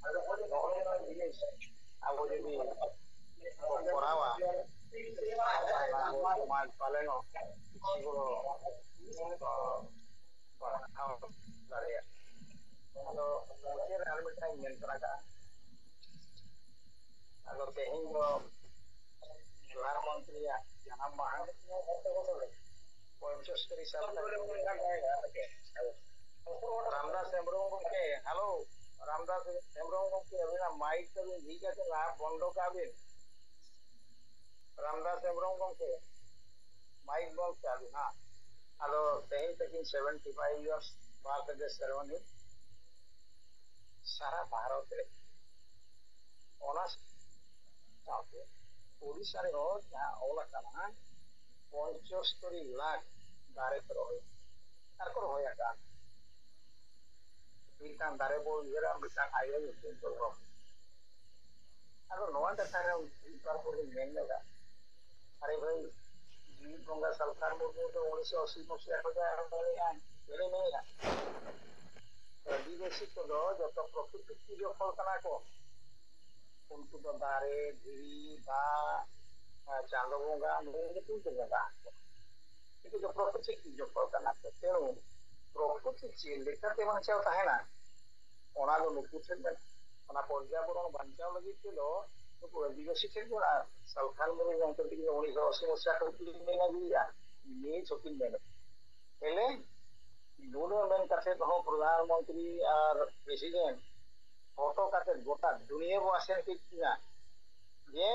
ᱟᱫᱚ ᱱᱚᱜᱼᱚ ᱱᱚᱣᱟ ᱡᱤᱱᱤᱥ ᱟᱵᱚ ᱡᱩᱫᱤ ᱵᱚ ᱠᱚᱨᱟᱣᱟ, ᱟᱵᱚ ᱥᱚᱢᱟᱡᱽ ᱯᱟᱞᱮᱱᱚᱜ ᱠᱤᱪᱷᱩ ᱵᱚ ᱯᱟᱲᱦᱟᱣ ᱫᱟᱲᱮᱭᱟᱜᱼᱟ᱾ ᱟᱫᱚ ᱢᱩᱪᱟᱹᱫ ᱨᱮ ᱟᱨ ᱢᱤᱫᱴᱟᱝ ᱤᱧ ᱢᱮᱱ ᱛᱚᱨᱟ ᱠᱟᱜᱼᱟ᱾ ᱟᱫᱚ ᱛᱮᱦᱮᱧ ᱫᱚ ᱯᱨᱚᱫᱷᱟᱱ ᱢᱚᱱᱛᱨᱤᱭᱟᱜ ᱡᱟᱱᱟᱢ ᱢᱟᱦᱟ᱾ ᱯᱚᱸᱪᱟᱥ ᱛᱟᱹᱨᱤᱠᱷ ᱥᱟᱞ ᱨᱮ ᱨᱟᱢᱫᱟᱥ ᱦᱮᱢᱵᱨᱚᱢ ᱜᱚᱢᱠᱮ, ᱦᱮᱞᱳ᱾ ᱨᱟᱢᱫᱟᱥ ᱦᱮᱢᱵᱨᱚᱢ ᱜᱚᱢᱠᱮ, ᱟᱹᱵᱤᱱᱟᱜ ᱢᱟᱭᱤᱠ ᱛᱟᱹᱵᱤᱱ ᱡᱷᱤᱡ ᱟᱠᱟᱱᱟ, ᱵᱚᱱᱫᱚ ᱠᱟᱜ ᱵᱤᱱ᱾ ᱨᱟᱢᱫᱟᱥ ᱦᱮᱢᱵᱨᱚᱢ ᱜᱚᱢᱠᱮ, ᱢᱟᱭᱤᱠ ᱵᱚᱱᱫ ᱠᱟᱜ ᱵᱤᱱ, ᱦᱮᱸ᱾ ᱟᱫᱚ ᱛᱮᱦᱮᱧ ᱛᱟᱹᱠᱤᱱ seventy five years birthday ceremony ᱥᱟᱨᱟ ᱵᱷᱟᱨᱚᱛ ᱨᱮ, ᱚᱱᱟ ᱥᱟᱶᱛᱮ ᱳᱰᱤᱥᱟ ᱨᱮᱦᱚᱸ ᱡᱟᱦᱟᱸ ᱚᱞ ᱟᱠᱟᱱᱟ, ᱯᱚᱸᱪᱟᱥᱴᱤ ᱞᱟᱠᱷ ᱫᱟᱨᱮ ᱠᱚ ᱨᱚᱦᱚᱭ, ᱟᱨ ᱠᱚ ᱨᱚᱦᱚᱭ ᱟᱠᱟᱫ᱾ ᱢᱤᱫᱴᱟᱝ ᱫᱟᱨᱮ ᱵᱚ ᱩᱭᱦᱟᱹᱨᱟ, ᱢᱤᱫᱴᱟᱝ ᱟᱭᱳ ᱧᱩᱛᱩᱢ ᱠᱚ ᱨᱚᱦᱚᱭ᱾ ᱟᱫᱚ ᱱᱚᱣᱟ ᱠᱟᱛᱷᱟ ᱨᱮ ᱢᱤᱫ ᱵᱟᱨ ᱠᱚ ᱢᱮᱱ ᱞᱮᱫᱟ, ᱟᱨᱮ ᱵᱷᱟᱹᱭ, ᱡᱤᱣᱤᱫ ᱵᱚᱸᱜᱟ ᱥᱟᱞᱠᱷᱟᱱ ᱢᱩᱨᱢᱩ ᱫᱚ ᱩᱱᱤᱥᱥᱚ ᱟᱥᱤ ᱢᱚᱥᱤᱭᱟ ᱠᱷᱚᱱ ᱮ ᱮᱱᱮᱡᱼᱟ, ᱮᱱᱮᱡ ᱢᱮᱱᱟᱜᱼᱟ᱾ ᱟᱹᱫᱤᱵᱟᱹᱥᱤ ᱠᱚᱫᱚ ᱡᱚᱛᱚ ᱯᱨᱚᱠᱨᱤᱛᱤ ᱯᱩᱡᱟᱹ ᱦᱚᱲ ᱠᱟᱱᱟ ᱠᱚ᱾ ᱩᱱᱠᱩ ᱫᱚ ᱫᱟᱨᱮ, ᱫᱷᱤᱨᱤ, ᱫᱟᱜ, ᱟᱨ ᱪᱟᱸᱫᱚ ᱵᱚᱸᱜᱟ, ᱱᱩᱭ ᱧᱩᱛᱩᱢ ᱛᱮ ᱵᱚᱸᱜᱟ ᱟᱠᱚ᱾ ᱩᱱᱠᱩ ᱫᱚ ᱯᱨᱚᱠᱨᱤᱛᱤ ᱯᱩᱡᱟᱹ ᱦᱚᱲ ᱠᱟᱱᱟ ᱠᱚ᱾ ᱛᱮᱬᱩ ᱯᱨᱚᱠᱨᱤᱛᱤ ᱪᱮᱫ ᱞᱮᱠᱟᱛᱮ ᱵᱟᱧᱪᱟᱣ ᱛᱟᱦᱮᱱᱟ, ᱚᱱᱟ ᱫᱚ ᱱᱩᱠᱩ ᱴᱷᱮᱱ ᱢᱮᱱᱟᱜᱼᱟ᱾ ᱚᱱᱟ ᱯᱚᱨᱭᱟᱵᱚᱨᱚᱱ ᱵᱟᱧᱪᱟᱣ ᱞᱟᱹᱜᱤᱫ ᱛᱮᱫᱚ ᱱᱩᱠᱩ ᱟᱹᱫᱤᱵᱟᱹᱥᱤ ᱴᱷᱮᱱ ᱠᱷᱚᱱᱟᱜ ᱥᱟᱞᱠᱷᱟᱱ ᱢᱩᱨᱢᱩ ᱜᱚᱢᱠᱮ ᱛᱤᱠᱤᱱ ᱩᱱᱤᱥᱥᱚ ᱟᱥᱤ ᱢᱚᱥᱤᱭᱟ ᱠᱷᱚᱱ ᱠᱤᱱ ᱢᱮᱱ ᱟᱹᱜᱩᱭᱮᱫᱼᱟ, ᱱᱤᱛ ᱦᱚᱸᱠᱤᱱ ᱢᱮᱱᱮᱫ᱾ ᱛᱟᱦᱞᱮ ᱱᱩᱱᱟᱹᱜ ᱢᱮᱱ ᱠᱟᱛᱮ ᱦᱚᱸ ᱯᱨᱚᱫᱷᱟᱱ ᱢᱚᱱᱛᱨᱤ ᱟᱨ ᱯᱨᱮᱥᱤᱰᱮᱱᱴ ᱦᱚᱴᱚ ᱠᱟᱛᱮ ᱜᱚᱴᱟ ᱫᱩᱱᱤᱭᱟᱹ ᱵᱚ ᱟᱥᱮᱱ ᱠᱮᱫ ᱠᱤᱱᱟ ᱡᱮ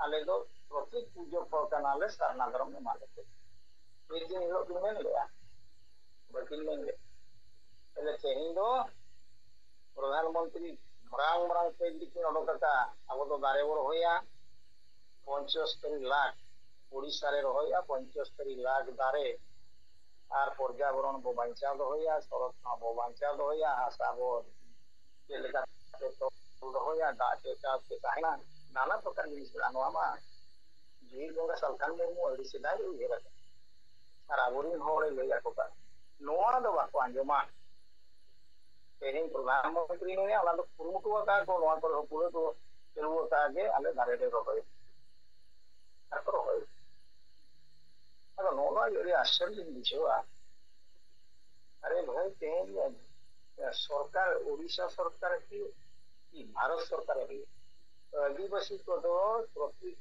ᱟᱞᱮ ᱫᱚ ᱯᱨᱚᱛᱤ ᱯᱩᱡᱟᱹ ᱦᱚᱲ ᱠᱟᱱᱟᱞᱮ, ᱥᱟᱨᱱᱟ ᱫᱷᱚᱨᱚᱢ ᱮᱢᱟ ᱞᱮᱯᱮ᱾ ᱢᱤᱫ ᱫᱤᱱ ᱦᱤᱞᱳᱜ ᱠᱤᱱ ᱢᱮᱱ ᱞᱮᱜᱼᱟ, ᱵᱟᱹᱠᱤᱱ ᱢᱮᱱ ᱞᱮᱫ᱾ ᱛᱟᱦᱞᱮ ᱛᱮᱦᱮᱧ ᱫᱚ ᱯᱨᱚᱫᱷᱟᱱ ᱢᱚᱱᱛᱨᱤ ᱢᱟᱨᱟᱝ ᱢᱟᱨᱟᱝ ᱯᱮᱡᱽ ᱠᱤᱱ ᱚᱰᱚᱠ ᱟᱠᱟᱫᱼᱟ, ᱟᱵᱚ ᱫᱚ ᱫᱟᱨᱮ ᱵᱚ ᱨᱚᱦᱚᱭᱟ ᱯᱚᱧᱪᱟᱥᱴᱤ ᱞᱟᱠᱷ, ᱳᱰᱤᱥᱟ ᱨᱮ ᱨᱚᱦᱚᱭᱟ ᱯᱚᱧᱪᱟᱥᱴᱤ ᱞᱟᱠᱷ ᱫᱟᱨᱮ, ᱟᱨ ᱯᱚᱨᱭᱟᱵᱚᱨᱚᱱ ᱵᱚ ᱵᱟᱧᱪᱟᱣ ᱫᱚᱦᱚᱭᱟ, ᱥᱚᱨᱚᱛ ᱦᱚᱸ ᱵᱚ ᱵᱟᱧᱪᱟᱣ ᱫᱚᱦᱚᱭᱟ, ᱦᱟᱥᱟ ᱵᱚ ᱪᱮᱫ ᱞᱮᱠᱟᱛᱮ ᱛᱚᱞ ᱫᱚᱦᱚᱭᱟ, ᱫᱟᱜ ᱪᱮᱫ ᱞᱮᱠᱟᱛᱮ ᱛᱟᱦᱮᱱᱟ, ᱱᱟᱱᱟ ᱯᱨᱚᱠᱟᱨ ᱡᱤᱱᱤᱥ ᱢᱮᱱᱟᱜᱼᱟ᱾ ᱱᱚᱣᱟ ᱢᱟ ᱡᱤᱣᱤᱫ ᱵᱚᱸᱜᱟ ᱥᱟᱞᱠᱷᱟᱱ ᱢᱩᱨᱢᱩ ᱟᱹᱰᱤ ᱥᱮᱫᱟᱭ ᱨᱮ ᱩᱭᱦᱟᱹᱨ ᱟᱠᱟᱫ, ᱟᱨ ᱟᱵᱚᱨᱮᱱ ᱦᱚᱲᱮ ᱞᱟᱹᱭ ᱟᱠᱚ ᱠᱟᱱ, ᱱᱚᱣᱟ ᱫᱚ ᱵᱟᱠᱚ ᱟᱸᱡᱚᱢᱟ᱾ ᱛᱮᱦᱮᱧ ᱯᱨᱚᱫᱷᱟᱱ ᱢᱚᱱᱛᱨᱤ ᱢᱮᱱᱟᱭᱟ, ᱚᱱᱟ ᱫᱚ ᱠᱩᱨᱩᱢᱩᱴᱩ ᱟᱠᱟᱫ ᱠᱚ, ᱱᱚᱣᱟ ᱠᱚᱨᱮ ᱦᱚᱸ ᱯᱩᱨᱟᱹ ᱠᱚ ᱪᱟᱹᱞᱩ ᱟᱠᱟᱫ ᱡᱮ ᱟᱞᱮ ᱫᱟᱨᱮ ᱞᱮ ᱨᱚᱦᱚᱭᱟ, ᱟᱨ ᱠᱚ ᱨᱚᱦᱚᱭ᱾ ᱟᱫᱚ ᱱᱚᱜᱼᱚ ᱱᱚᱣᱟ ᱜᱮ ᱟᱹᱰᱤ ᱟᱥᱪᱚᱨᱡᱚᱧ ᱵᱩᱡᱷᱟᱹᱣᱟ᱾ ᱟᱨᱮ ᱵᱷᱟᱹᱭ, ᱛᱮᱦᱮᱧ ᱥᱚᱨᱠᱟᱨ, ᱳᱰᱤᱥᱟ ᱥᱚᱨᱠᱟᱨ ᱦᱩᱭᱩᱜ ᱠᱤ ᱵᱷᱟᱨᱚᱛ ᱥᱚᱨᱠᱟᱨ ᱦᱩᱭᱩᱜ, ᱟᱹᱫᱤᱵᱟᱹᱥᱤ ᱠᱚᱫᱚ ᱯᱨᱚᱠᱨᱤ-,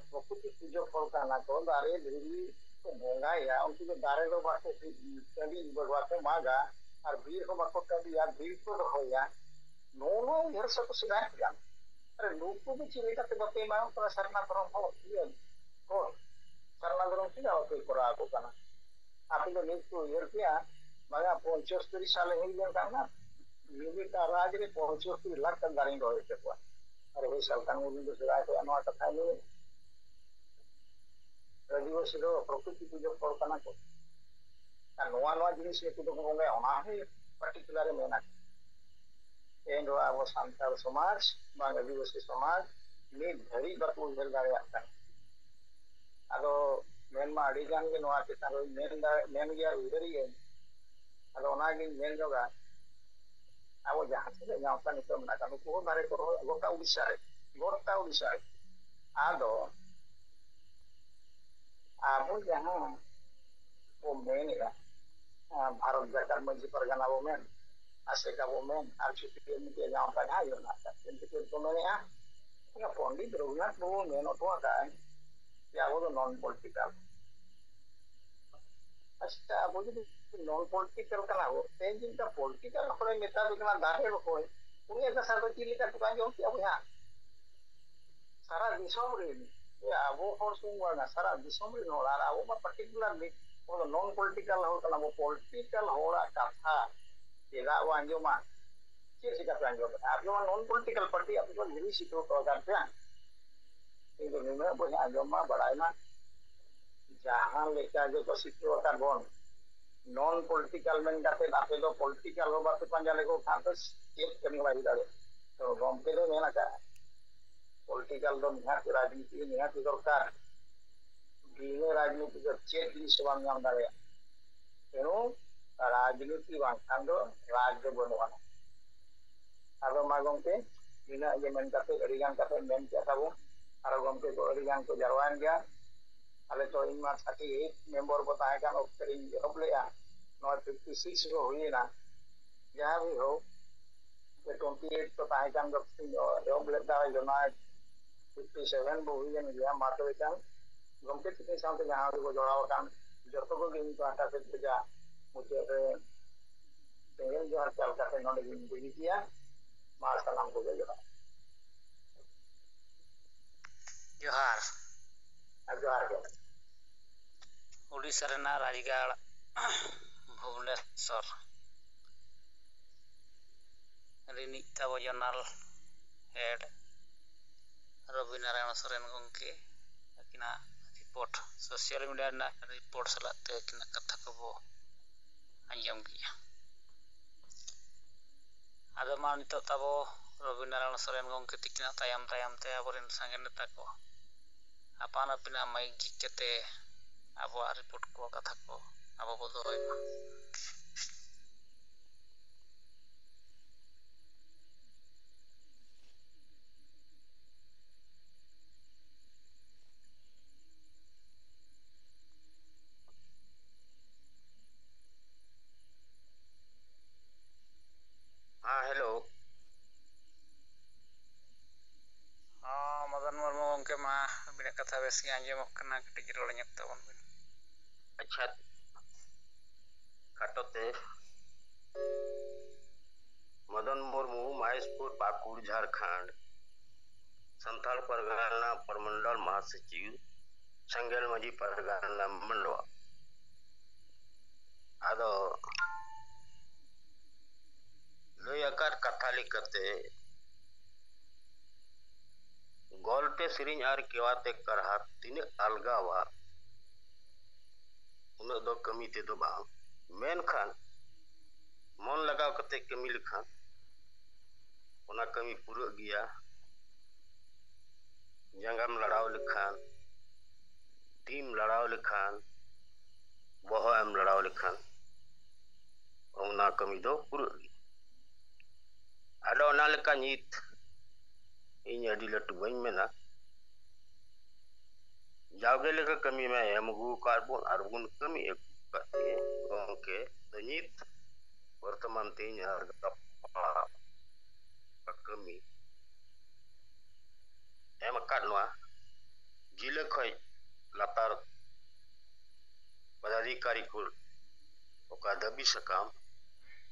ᱯᱨᱚᱠᱨᱤᱛᱤ ᱯᱩᱡᱟᱹ ᱦᱚᱲ ᱠᱟᱱᱟ ᱠᱚ, ᱫᱟᱨᱮ ᱫᱷᱤᱨᱤ ᱠᱚ ᱵᱚᱸᱜᱟᱭᱟ, ᱩᱱᱠᱩ ᱫᱚ ᱫᱟᱨᱮ ᱫᱚ ᱵᱟᱠᱚ ᱴᱟᱺᱰᱤ, ᱵᱟᱠᱚ ᱢᱟᱜᱟ, ᱟᱨ ᱵᱤᱨ ᱦᱚᱸ ᱵᱟᱠᱚ ᱴᱟᱺᱰᱤᱭᱟ, ᱵᱤᱨ ᱠᱚ ᱫᱚᱦᱚᱭᱟ᱾ ᱱᱚᱣᱟ ᱩᱭᱦᱟᱹᱨ ᱥᱮ ᱠᱚ ᱥᱮᱫᱟᱭ ᱠᱷᱚᱱ᱾ ᱟᱨ ᱱᱩᱠᱩ ᱫᱚ ᱪᱮᱫ ᱞᱮᱠᱟᱛᱮ ᱵᱟᱯᱮ ᱮᱢᱟ ᱠᱚ ᱠᱟᱱᱟ ᱥᱟᱨᱱᱟ ᱫᱷᱚᱨᱚᱢ ᱦᱚᱲ? ᱤᱭᱟᱹ ᱦᱚᱲ ᱥᱟᱨᱱᱟ ᱫᱷᱚᱨᱚᱢ ᱪᱮᱫᱟᱜ ᱵᱟᱯᱮ ᱠᱚᱨᱟᱣ ᱟᱠᱚ ᱠᱟᱱᱟ? ᱟᱯᱮ ᱫᱚ ᱱᱤᱛ ᱠᱚ ᱩᱭᱦᱟᱹᱨ ᱠᱮᱭᱟ, ᱵᱟᱝᱟ ᱯᱚᱧᱪᱚᱥᱛᱨᱤ ᱥᱟᱞᱮ ᱦᱩᱭ ᱞᱮᱱᱠᱷᱟᱱ ᱱᱟᱜ ᱢᱤᱫᱴᱟᱝ ᱨᱟᱡᱽ ᱨᱮ ᱯᱚᱧᱪᱚᱥᱛᱨᱤ ᱞᱟᱠᱷ ᱴᱟᱠᱟ ᱫᱟᱨᱮᱧ ᱨᱚᱦᱚᱭ ᱦᱚᱪᱚ ᱠᱚᱣᱟ᱾ ᱟᱨ ᱦᱳᱭ ᱥᱟᱞᱠᱷᱟᱱ ᱢᱩᱨᱢᱩ ᱫᱚ ᱥᱮᱫᱟᱭ ᱠᱷᱚᱱᱟᱜ ᱱᱚᱣᱟ ᱠᱟᱛᱷᱟᱭ ᱞᱟᱹᱭ᱾ ᱟᱹᱫᱤᱵᱟᱹᱥᱤ ᱫᱚ ᱯᱨᱚᱠᱨᱤᱛᱤ ᱯᱩᱡᱟᱹ ᱦᱚᱲ ᱠᱟᱱᱟ ᱠᱚ᱾ ᱟᱨ ᱱᱚᱣᱟ ᱱᱚᱣᱟ ᱡᱤᱱᱤᱥ ᱱᱩᱠᱩ ᱫᱚᱠᱚ ᱵᱚᱸᱜᱟᱭᱟ, ᱚᱱᱟ ᱦᱚᱸ ᱯᱟᱨᱴᱤᱠᱩᱞᱟᱨ ᱮ ᱢᱮᱱᱟ᱾ ᱮᱱ ᱨᱮᱦᱚᱸ ᱟᱵᱚ ᱥᱟᱱᱛᱟᱲ ᱥᱚᱢᱟᱡᱽ ᱵᱟᱝ ᱟᱹᱫᱤᱵᱟᱹᱥᱤ ᱥᱚᱢᱟᱡᱽ ᱱᱤᱛ ᱫᱷᱟᱹᱨᱤᱡ ᱵᱟᱠᱚ ᱩᱭᱦᱟᱹᱨ ᱫᱟᱲᱮᱭᱟᱜ ᱠᱟᱱᱟ᱾ ᱟᱫᱚ ᱢᱮᱱᱢᱟ ᱟᱹᱰᱤ ᱜᱟᱱ ᱜᱮ ᱱᱚᱣᱟ ᱪᱮᱛᱟᱱ ᱨᱮ ᱢᱮᱱ ᱫᱟᱲᱮ-, ᱢᱮᱱ ᱜᱮᱭᱟ, ᱩᱭᱦᱟᱹᱨᱤᱭᱟᱹᱧ᱾ ᱟᱫᱚ ᱚᱱᱟᱜᱤᱧ ᱢᱮᱱ ᱧᱚᱜᱟ, ᱟᱵᱚ ᱡᱟᱦᱟᱸ ᱛᱤᱱᱟᱹᱜ ᱜᱟᱶᱛᱟ ᱱᱤᱛᱚᱜ ᱢᱮᱱᱟᱜ ᱠᱚᱣᱟ, ᱱᱩᱠᱩ ᱦᱚᱸ ᱫᱟᱨᱮ ᱠᱚ ᱨᱚᱦᱚᱭ ᱜᱚᱴᱟ ᱩᱲᱤᱥᱥᱟ ᱨᱮ, ᱜᱚᱴᱟ ᱩᱲᱤᱥᱥᱟ ᱨᱮ᱾ ᱟᱫᱚ ᱟᱵᱚ ᱡᱟᱦᱟᱸ ᱵᱚ ᱢᱮᱱᱮᱫᱼᱟ, ᱟᱸ, ᱵᱷᱟᱨᱚᱛ ᱡᱟᱠᱟᱛ ᱢᱟᱹᱡᱷᱤ ᱯᱟᱨᱜᱟᱱᱟ ᱵᱚ ᱢᱮᱱ, ᱟᱥᱮᱠᱟ ᱵᱚ ᱢᱮᱱ, ᱟᱨ ᱪᱷᱩᱴᱤ ᱢᱤᱫᱴᱮᱡ ᱜᱟᱶᱛᱟ ᱡᱟᱦᱟᱸ ᱜᱮ ᱢᱮᱱᱟᱜ ᱟᱠᱟᱫ, ᱪᱮᱫ ᱠᱚ ᱢᱮᱱᱮᱫᱼᱟ? ᱚᱱᱟ ᱯᱚᱱᱰᱤᱛ ᱨᱚᱜᱷᱩᱱᱟᱛᱷ ᱢᱩᱨᱢᱩ ᱢᱮᱱ ᱦᱚᱴᱚ ᱟᱠᱟᱫ ᱡᱮ ᱟᱵᱚ ᱫᱚ ᱱᱚᱱ ᱯᱚᱞᱤᱴᱤᱠᱟᱞ᱾ ᱟᱪᱪᱷᱟ, ᱟᱵᱚ ᱡᱩᱫᱤ ᱱᱚᱱ ᱯᱚᱞᱤᱴᱤᱠᱟᱞ ᱠᱟᱱᱟ ᱵᱚ, ᱛᱮᱦᱮᱧ ᱡᱩᱫᱤ ᱯᱚᱞᱤᱴᱤᱠᱟᱞ ᱦᱚᱲᱮ ᱢᱮᱛᱟ ᱯᱮ ᱠᱟᱱᱟ ᱫᱟᱨᱮ ᱨᱚᱦᱚᱭ, ᱩᱱᱤᱭᱟᱜ ᱠᱟᱛᱷᱟ ᱫᱚ ᱪᱮᱫ ᱞᱮᱠᱟ ᱛᱮᱠᱚ ᱟᱸᱡᱚᱢ ᱠᱮᱜᱼᱟ ᱵᱚᱭᱦᱟ? ᱥᱟᱨᱟ ᱫᱤᱥᱚᱢ ᱨᱮᱱ, ᱟᱵᱚ ᱦᱚᱲ ᱥᱩᱢᱩᱝ ᱵᱟᱝᱟ, ᱥᱟᱨᱟ ᱫᱤᱥᱚᱢ ᱨᱮᱱ ᱦᱚᱲ, ᱟᱨ ᱟᱵᱚ ᱢᱟ ᱯᱟᱨᱴᱤᱠᱩᱞᱟᱨᱞᱤ ᱟᱵᱚ ᱫᱚ ᱱᱚᱱ ᱯᱚᱞᱤᱴᱤᱠᱟᱞ ᱦᱚᱲ ᱠᱟᱱᱟ ᱵᱚ, ᱯᱚᱞᱤᱴᱤᱠᱟᱞ ᱦᱚᱲᱟᱜ ᱠᱟᱛᱷᱟ ᱪᱮᱫᱟᱜ ᱵᱚ ᱟᱸᱡᱚᱢᱟ? ᱪᱮᱫ ᱞᱮᱠᱟᱯᱮ ᱟᱸᱡᱚᱢᱮᱫᱼᱟ? ᱟᱯᱮ ᱢᱟ ᱱᱚᱱ ᱯᱚᱞᱤᱴᱤᱠᱟᱞ ᱯᱟᱨᱴᱤ, ᱟᱯᱮ ᱫᱚ ᱦᱤᱨᱤ ᱥᱤᱴᱷᱟᱹᱣ ᱦᱚᱴᱚ ᱟᱠᱟᱫ ᱯᱮᱭᱟ᱾ ᱤᱧ ᱫᱚ ᱱᱩᱱᱟᱹᱜ ᱵᱚᱭᱦᱟ ᱟᱸᱡᱚᱢ ᱢᱟ, ᱵᱟᱲᱟᱭ ᱢᱟ, ᱡᱟᱦᱟᱸ ᱞᱮᱠᱟ ᱜᱮᱠᱚ ᱥᱤᱴᱷᱟᱹᱣ ᱟᱠᱟᱫ ᱵᱚᱱ, ᱱᱚᱱ ᱯᱚᱞᱤᱴᱤᱠᱟᱞ ᱢᱮᱱ ᱠᱟᱛᱮ ᱟᱯᱮ ᱫᱚ ᱯᱚᱞᱤᱴᱤᱠᱟᱞ ᱦᱚᱸ ᱵᱟᱯᱮ ᱯᱟᱸᱡᱟ ᱞᱮᱠᱚ ᱠᱷᱟᱱ ᱫᱚ ᱪᱮᱫ ᱠᱟᱹᱢᱤ ᱵᱟᱭ ᱦᱩᱭ ᱫᱟᱲᱮᱭᱟᱜᱼᱟ᱾ ᱛᱚ ᱜᱚᱢᱠᱮ ᱫᱚ ᱢᱮᱱ ᱟᱠᱟᱫᱼᱟ, ᱯᱚᱞᱤᱴᱤᱠᱟᱞ ᱫᱚ ᱱᱤᱦᱟᱹᱛ ᱨᱟᱡᱽᱱᱤᱛᱤ ᱱᱤᱦᱟᱹᱛ ᱫᱚᱨᱠᱟᱨ᱾ ᱵᱤᱱᱟᱹ ᱨᱟᱡᱽᱱᱤᱛᱤ ᱫᱚ ᱪᱮᱫ ᱡᱤᱱᱤᱥ ᱦᱚᱸ ᱵᱟᱢ ᱧᱟᱢ ᱫᱟᱲᱮᱭᱟᱜᱼᱟ᱾ ᱛᱮᱱᱩ ᱨᱟᱡᱽᱱᱤᱛᱤ ᱵᱟᱝᱠᱷᱟᱱ ᱫᱚ ᱨᱟᱡᱽ ᱫᱚ ᱵᱟᱹᱱᱩᱜ ᱟᱱᱟ᱾ ᱟᱫᱚ ᱢᱟ ᱜᱚᱢᱠᱮ, ᱱᱤᱱᱟᱹᱜ ᱜᱮ ᱢᱮᱱ ᱠᱟᱛᱮ ᱟᱹᱰᱤ ᱜᱟᱱ ᱠᱟᱛᱷᱟᱧ ᱢᱮᱱ ᱠᱮᱫ ᱛᱟᱵᱚᱱ᱾ ᱟᱨᱚ ᱜᱚᱢᱠᱮ ᱠᱚ ᱟᱹᱰᱤ ᱜᱟᱱ ᱠᱚ ᱡᱟᱨᱣᱟᱭᱮᱱ ᱜᱮᱭᱟ᱾ ᱟᱞᱮ ᱛᱚ ᱤᱧ ᱢᱟ ᱛᱷᱟᱨᱴᱤ ᱮᱭᱤᱴ ᱢᱮᱢᱵᱚᱨ ᱠᱚ ᱛᱟᱦᱮᱸ ᱠᱟᱱ ᱚᱠᱛᱮ ᱨᱤᱧ ᱮᱦᱚᱵ ᱞᱮᱫᱼᱟ, ᱱᱚᱣᱟ ᱯᱷᱤᱯᱴᱤ ᱥᱤᱠᱥ ᱠᱚ ᱦᱩᱭᱮᱱᱟ᱾ ᱡᱟᱦᱟᱸ ᱜᱮ ᱦᱳᱠ, ᱴᱩᱭᱮᱱᱴᱤ ᱮᱭᱤᱴ ᱠᱚ ᱛᱟᱦᱮᱸ ᱠᱟᱱ ᱫᱚ ᱮᱦᱚᱵ ᱞᱮᱫ ᱛᱟᱦᱮᱸ ᱡᱚᱱᱟ ᱯᱷᱤᱯᱴᱤ ᱥᱮᱵᱷᱮᱱ ᱵᱚ ᱦᱩᱭᱮᱱ ᱜᱮᱭᱟ᱾ ᱢᱟ ᱛᱚᱵᱮ ᱠᱷᱟᱱ ᱜᱚᱢᱠᱮ ᱛᱤᱠᱤᱱ ᱥᱟᱶᱛᱮ ᱡᱟᱦᱟᱸ ᱜᱮᱵᱚ ᱡᱚᱲᱟᱣ ᱟᱠᱟᱱ ᱡᱚᱛᱚ ᱠᱚᱜᱮ ᱤᱧ ᱯᱟᱦᱴᱟ ᱥᱮᱫ ᱠᱷᱚᱱᱟᱜ ᱢᱩᱪᱟᱹᱫ ᱨᱮ ᱥᱮᱸᱜᱮᱞ ᱡᱚᱦᱟᱨ ᱪᱟᱞ ᱠᱟᱛᱮ ᱱᱚᱰᱮ ᱜᱤᱧ ᱵᱟᱹᱜᱤ ᱠᱮᱭᱟ᱾ ᱢᱟ ᱥᱟᱱᱟᱢ ᱠᱚᱜᱮ ᱡᱚᱦᱟᱨ᱾ ᱡᱚᱦᱟᱨ᱾ ᱟᱨ ᱡᱚᱦᱟᱨ ᱜᱮ᱾ ᱳᱰᱤᱥᱟ ᱨᱮᱱᱟᱜ ᱨᱟᱡᱽᱜᱟᱲ ᱵᱷᱩᱵᱽᱱᱮᱥᱚᱨ ᱨᱤᱱᱤᱡ ᱛᱟᱵᱚ ᱡᱚᱱᱟᱞ ᱦᱮᱰ ᱨᱚᱵᱤ ᱱᱟᱨᱟᱭᱚᱬ ᱥᱚᱨᱮᱱ ᱜᱚᱢᱠᱮ ᱟᱹᱠᱤᱱᱟᱜ ᱨᱤᱯᱳᱨᱴ, ᱥᱳᱥᱟᱞ ᱢᱤᱰᱤᱭᱟ ᱨᱮᱱᱟᱜ ᱨᱤᱯᱳᱨᱴ ᱥᱟᱞᱟᱜ ᱛᱮ ᱟᱹᱠᱤᱱᱟᱜ ᱠᱟᱛᱷᱟ ᱠᱚᱵᱚ ᱟᱸᱡᱚᱢ ᱠᱮᱜᱼᱟ᱾ ᱟᱫᱚ ᱢᱟ ᱱᱤᱛᱚᱜ ᱛᱟᱵᱚ ᱨᱚᱵᱤ ᱱᱟᱨᱟᱭᱚᱬ ᱥᱚᱨᱮᱱ ᱜᱚᱢᱠᱮ ᱛᱤᱠᱤᱱᱟᱜ ᱛᱟᱭᱚᱢ ᱛᱟᱭᱚᱢ ᱛᱮ ᱟᱵᱚᱨᱮᱱ ᱥᱟᱸᱜᱮ ᱱᱮᱛᱟ ᱠᱚ ᱟᱯᱟᱱ ᱟᱹᱯᱤᱱᱟᱜ ᱢᱟᱭᱤᱠ ᱡᱷᱤᱡ ᱠᱟᱛᱮ ᱟᱵᱚᱣᱟᱜ ᱨᱤᱯᱳᱨᱴ ᱠᱚ, ᱠᱟᱛᱷᱟ ᱠᱚ ᱟᱵᱚ ᱵᱚ ᱫᱚᱦᱚᱭ ᱢᱟ᱾ ᱦᱮᱸ, ᱦᱮᱞᱳ᱾ ᱦᱚᱸ, ᱢᱚᱫᱚᱱ ᱢᱩᱨᱢᱩ ᱜᱚᱢᱠᱮ, ᱢᱟ ᱟᱹᱵᱤᱱᱟᱜ ᱠᱟᱛᱷᱟ ᱵᱮᱥ ᱜᱮ ᱟᱸᱡᱚᱢᱚᱜ ᱠᱟᱱᱟ, ᱠᱟᱹᱴᱤᱡ ᱨᱚᱲ ᱧᱚᱜ ᱛᱟᱵᱚᱱ ᱵᱤᱱ᱾ ᱟᱪᱪᱷᱟ, ᱠᱷᱟᱴᱚ ᱛᱮ, ᱢᱚᱫᱚᱱ ᱢᱩᱨᱢᱩ, ᱢᱚᱦᱮᱥᱯᱩᱨ, ᱯᱟᱹᱠᱩᱲ, ᱡᱷᱟᱲᱠᱷᱚᱸᱰ, ᱥᱟᱱᱛᱟᱲ ᱯᱟᱨᱜᱟᱱᱟ ᱯᱨᱚᱢᱚᱱᱰᱚᱞ ᱢᱚᱦᱟᱥᱚᱪᱤᱵᱽ, ᱥᱮᱸᱜᱮᱞ ᱢᱟᱹᱡᱷᱤ ᱯᱟᱨᱜᱟᱱᱟ ᱢᱟᱱᱰᱣᱟ᱾ ᱟᱫᱚ ᱞᱟᱹᱭ ᱟᱠᱟᱫ ᱠᱟᱛᱷᱟ ᱞᱮᱠᱟᱛᱮ, ᱜᱚᱞᱛᱮ ᱥᱮᱨᱮᱧ ᱟᱨ ᱠᱮᱣᱟᱛᱮ ᱠᱟᱨᱦᱟ ᱛᱤᱱᱟᱹᱜ ᱟᱞᱜᱟᱣᱟ, ᱩᱱᱟᱹᱜ ᱫᱚ ᱠᱟᱹᱢᱤ ᱛᱮᱫᱚ ᱵᱟᱝ᱾ ᱢᱮᱱᱠᱷᱟᱱ ᱢᱚᱱ ᱞᱟᱜᱟᱣ ᱠᱟᱛᱮ ᱠᱟᱹᱢᱤ ᱞᱮᱠᱷᱟᱱ ᱚᱱᱟ ᱠᱟᱹᱢᱤ ᱯᱩᱨᱟᱹᱜ ᱜᱮᱭᱟ᱾ ᱡᱟᱸᱜᱟᱢ ᱞᱟᱲᱟᱣ ᱞᱮᱠᱷᱟᱱ, ᱛᱤᱢ ᱞᱟᱲᱟᱣ ᱞᱮᱠᱷᱟᱱ, ᱵᱚᱦᱚᱜ ᱮᱢ ᱞᱟᱲᱟᱣ ᱞᱮᱠᱷᱟᱱ ᱚᱱᱟ ᱠᱟᱹᱢᱤ ᱫᱚ ᱯᱩᱨᱟᱹᱜ ᱜᱮᱭᱟ᱾ ᱟᱫᱚ ᱚᱱᱟ ᱞᱮᱠᱟ ᱱᱤᱛ ᱤᱧ ᱟᱹᱰᱤ ᱞᱟᱹᱴᱩ ᱵᱟᱹᱧ ᱢᱮᱱᱟ, ᱡᱟᱣᱜᱮ ᱞᱮᱠᱟ ᱠᱟᱹᱢᱤ ᱢᱮ, ᱮᱢ ᱟᱹᱜᱩ ᱟᱠᱟᱫ ᱵᱚᱱ ᱟᱨ ᱵᱚᱱ ᱠᱟᱹᱢᱤ ᱟᱹᱜᱩ ᱟᱠᱟᱫ ᱜᱮ᱾ ᱜᱚᱢᱠᱮ ᱫᱚ ᱱᱤᱛ ᱵᱚᱨᱛᱚᱢᱟᱱ ᱛᱮᱦᱮᱧ ᱟᱨ ᱜᱟᱯᱟ ᱠᱟᱹᱢᱤ ᱮᱢ ᱟᱠᱟᱫ ᱱᱚᱣᱟ ᱡᱤᱞᱟᱹ ᱠᱷᱚᱱ ᱞᱟᱛᱟᱨ ᱯᱚᱫᱟᱫᱷᱤᱠᱟᱨᱤ ᱠᱚ ᱚᱠᱟ ᱫᱟᱹᱵᱤ ᱥᱟᱠᱟᱢ,